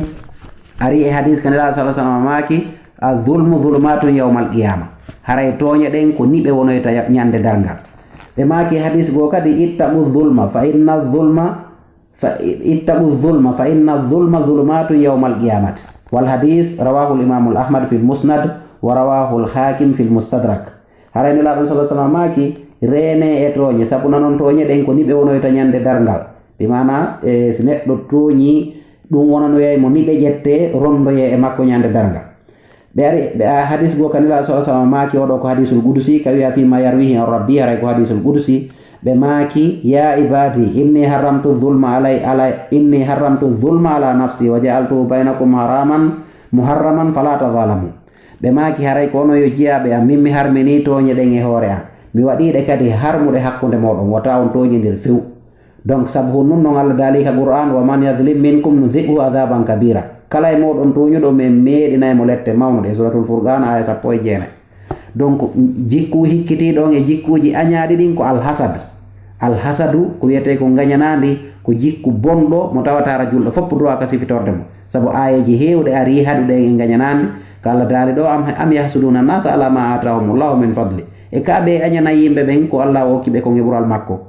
Ari e hadiis ka Nelaaɗo sallallaahu alayhi wa sallam maaki, "Az-zulmu zulumaatun yawmal qiyaama." Haray tooñe ɗen ko niɓe wonoyta ya-, ñande darngal. Ɓe maaki e hadiis goo kadi, "Ittaqu zulma, fa inna zulma, fa, ittaqu zulma, fa inna zulma zulumaatun yawmal qiyaamati." Wal hadiis rawaahul imaamul Ahmad fil musnad wa rawaahul haakim fil mustadrak. Haray Nelaaɗo sallallaahu alayhi wa sallam maaki, "Reenee e tooñe, sabu nanon tooñe ɗen ko niɓe wonoyta ñande darngal." Bi maanaa, e, si neɗɗo tooñii, ɗun wonanoyay mo niɓe ƴettee, rondoyee e makko ñande darngal. Ɓe ari, ɓe, a, hadiis goo ka Nelaaɗo sallallaahu alayhi wa sallam maaki, oo ɗoo ko hadiisul qudusi, ka wi'a fii maa yarwihi an rabbi, haray ko hadiisul qudusi. Ɓe maaki, "Yaa ibaadi, inni harramtu zulma alay-, alay-, inni harramtu zulma ala nafsi, wa ja'altuhu baynakum haraman, muharraman, fala tazalamu." Ɓe maaki, "Haray ko onon yo jiyaaɓe an, min mi harminii tooñe ɗen e hoore an. Mi waɗii ɗe kadi harmuɗe hakkunde mooɗon, wota on tooñindir few." Donc, sabu honɗun non Alla daali ka Qur'aan, "Wa man yazlim minkum nudhiqhu adhaban kabira." Kala e mooɗon tooñuɗo, men meeɗinay mo lette mawnuɗe. Suuratul Furqaan, aaya sappo e jeenay. Donc, jikku hikkitiiɗo on e jikkuuji añaaɗi ɗin ko alhasad. Alhasadu, ko wiyetee ko ngañanaandi, ko jikku bonɗo mo tawata hara julɗo fow duwaa ka sifitorde mo. Sabu aayeeje heewɗe arii haɗuɗe en e ngañanaandi, ka Alla daali ɗoo, "Am, am yahsuduuna annaasa alaa maa aataahumullahu min fadli." E ka ɓe añana yimɓe ɓen ko Alla okki ɓe kon e ɓural makko.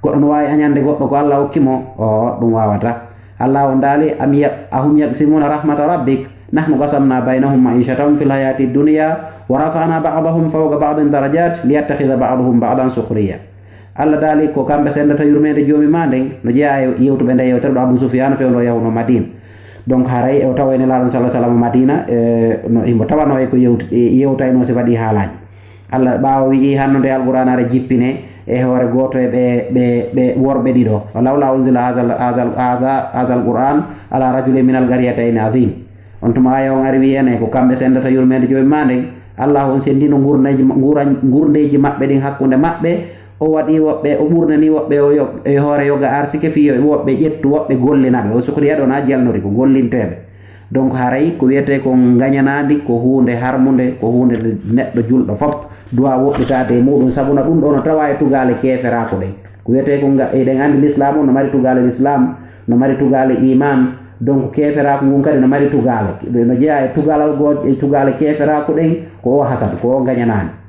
Goɗɗo no waawi añande goɗɗo ko Alla okki mo? Oo, ɗun waawataa. Alla on daali, "Am ya-, ahum yaqsimuuna rahmata rabbik? Nahnu qasamna baynahum ma'ishatahum fil hayati dunya, wa rafa'na ba'dahum fawqa ba'din darajat, liyattakhidha ba'duhum ba'dan sukhriya." Alla daali, "Ko kamɓe senndata yurmeende Joomi maa nden?" No jeyaa e yewtuɓe nde yewtere ɗo Abu Sufyaan fewndo yahuno Madina. Donc, haray e o tawa e Nelaaɗo sallallaahu alayhi wa sallam Madina, e, no himo tawanoo e ko yewti-, e yewtaynoo sifa ɗii haalaaji. Alla ɓaawo wi'i, hannde Alqur'aanaare jippinee e hoore gooto e ɓe, ɓe, ɓe worɓe ɗiɗo. "Lawla unzila hazal, hazal, haza, hazal Qur'aan ala rajulin minal qaryatayni azim." On tuma aaya on ari wi'i en, e ko kamɓe senndata yurmeende Joomi maa nden. Alla on senndino ngurndeeji ma-, nguran-, ngurndeeji maɓɓe ɗin hakkunde maɓɓe. O waɗi woɓɓe, o ɓurnani woɓɓe o yo-, e hoore yoga arsike fii yo woɓɓe ƴettu, woɓɓe gollina ɓe. O sukriya ɗon a jalnori ko gollinteeɓe. Donc, haray ko wiyetee ko ngañanaandi, ko huunde harmunde, ko huunde nde neɗɗo julɗo fow duwaa woɗɗitaade e muuɗum, sabu na ɗum ɗoo no tawaa e tugaale keeferaaku ɗen. Ko wiyetee ko nga-, eɗen anndi Lislaam on no mari tugaale Lislaam, no mari tugaale iimaan. Donc, keeferaaku ngun kadi no mari tugaale. No jeyaa e tugalal goo, e tugaale keeferaaku ɗen, ko o hasad, ko o ngañanaandi.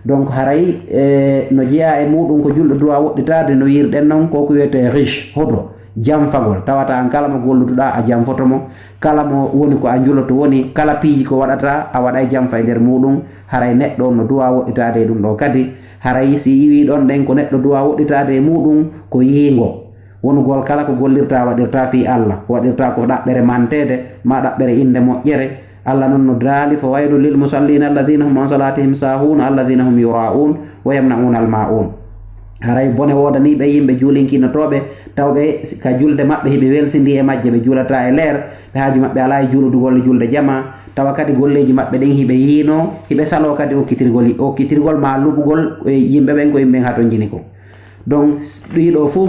Donc, haray, e, no jeyaa e muuɗum ko julɗo duwaa woɗɗitaade, no wiirɗen non, ko ko wiyetee ghish, hoto, janfagol. Tawata an kala mo golluduɗaa, a janfoto mo. Kala mo woni ko a njuloto woni, kala piiji ko waɗataa, a waɗay janfa e nder muuɗum. Haray neɗɗo on no duwaa woɗɗitaade e ɗum ɗoo kadi. Haray si iwii ɗon ɗen ko neɗɗo duwaa woɗɗitaade e muuɗum, ko yiingo. Wonugol kala ko gollirtaa waɗirtaa fii Alla, ko waɗirtaa ko ɗaɓɓere manteede, maa ɗaɓɓere innde moƴƴere. Alla non no daali, فويل للمصلين الذين هم عن صلاتهم ساهون الذين هم يراءون ويمنعون الماعون. Haray bone woodanii ɓe yimɓe juulinkinotooɓe, tawɓe ka julde maɓɓe hiɓe welsindii e majje, ɓe juulataa e leer, ɓe haaju maɓɓe alaa e juuludugol julde jamaa, tawa kadi golleeji maɓɓe ɗin hiɓe yiinoo, hiɓe saloo kadi okkitirgol, okkitirgol maa luɓugol e yimɓe ɓen ko yimɓe ɓen hatonjini kon. Donc, ɗii ɗoo fow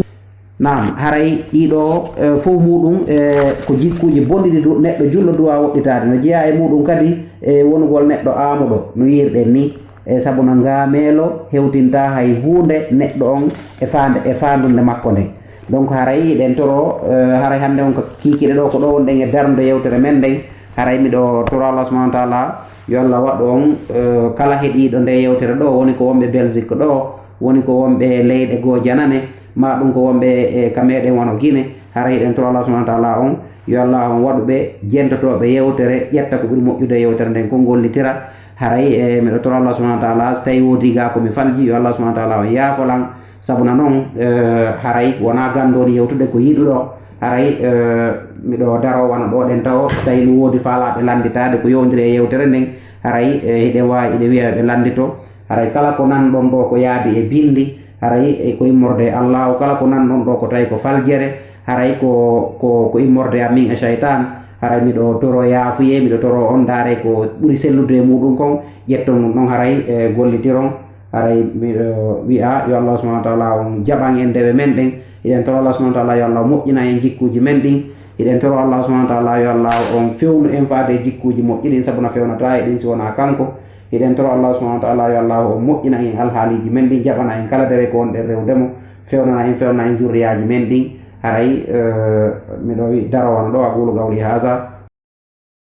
Naam, haray ɗii ɗoo, eh, fow muuɗum, eh, ko jikkuuji bonɗi ɗi du-, neɗɗo julɗo duwaa woɗɗitaade. No jeyaa e muuɗum kadi e wonugol neɗɗo aamuɗo, no yi'irɗen nii, e sabu no ngaameelo hewtintaa hay huunde neɗɗo on e faande, e faandunde makko nden. Donc, haray hiɗen toroo, eh, haray hannde on ko kiikiiɗe ɗoo, ko ɗoo wonɗen e darnude yewtere men nden, haray miɗo toroo Allah subhanahu wa taala yo Allah waɗu on, eh, kala heɗiiɗo nde yewtere ɗoo, woni ko wonɓe Belgique ɗoo, woni ko wonɓe leyɗe goo janane, maa ɗum ko wonɓe e ka meɗen wano Gine, haray hiɗen toro Allah subhanahu wa taala on, yo Allah on waɗu ɓe jentotooɓe yewtere, ƴetta ko ɓuri moƴƴude e yewtere nden, kon gollitira. Haray, e, miɗo toro Allah subhanahu wa taala, so tawi woodii gaa ko mi falji, yo Allah subhanahu wa taala on yaafo lan. Sabu na non, e, haray wonaa ganndo woni yewtude ko yiɗuɗo. Haray, e, miɗo daroo wano ɗoo ɗen tawo, so tawi no woodi faalaaɓe lannditaade ko yowndiri e yewtere nden, haray, e, hiɗen waawi, hiɗen wi'a ɓe lanndito. Haray kala ko nanɗon ɗoo ko yaadi e binndi, haray e ko immorde e Allaahu. Kala ko nanɗon ɗoo ko tawi ko faljere, haray ko, ko, ko immorde e min e shaytan. Haray miɗo toro yaafuyee, miɗo toro on, ndaaree ko ɓuri sellude e muuɗum kon, ƴetton ɗum ɗon, haray, e, gollitiron. Haray miɗo wi'a, yo Allaahu subhanahu wa taala on jaɓan en dewe men ɗen. Hiɗen toro Allaahu subhanahu wa taala yo Allaahu moƴƴinan en jikkuuji men ɗin. Hiɗen toro Allaahu subhanahu wa taala yo Allaahu on fewnu en faade e jikkuuji moƴƴi ɗin, sabu na fewnataa e ɗin si wonaa kanko. Hiɗen toro Allaahu subhanahu wa taala yo Allaahu on moƴƴinan en alhaaliiji men ɗin, jaɓana en kala dewe ko wonɗen rewde mo, fewnana en, fewnana en zurriyaaji men ɗin. Haray, eh, miɗo wi-, daroo wano ɗoo, أقول قولي هذا.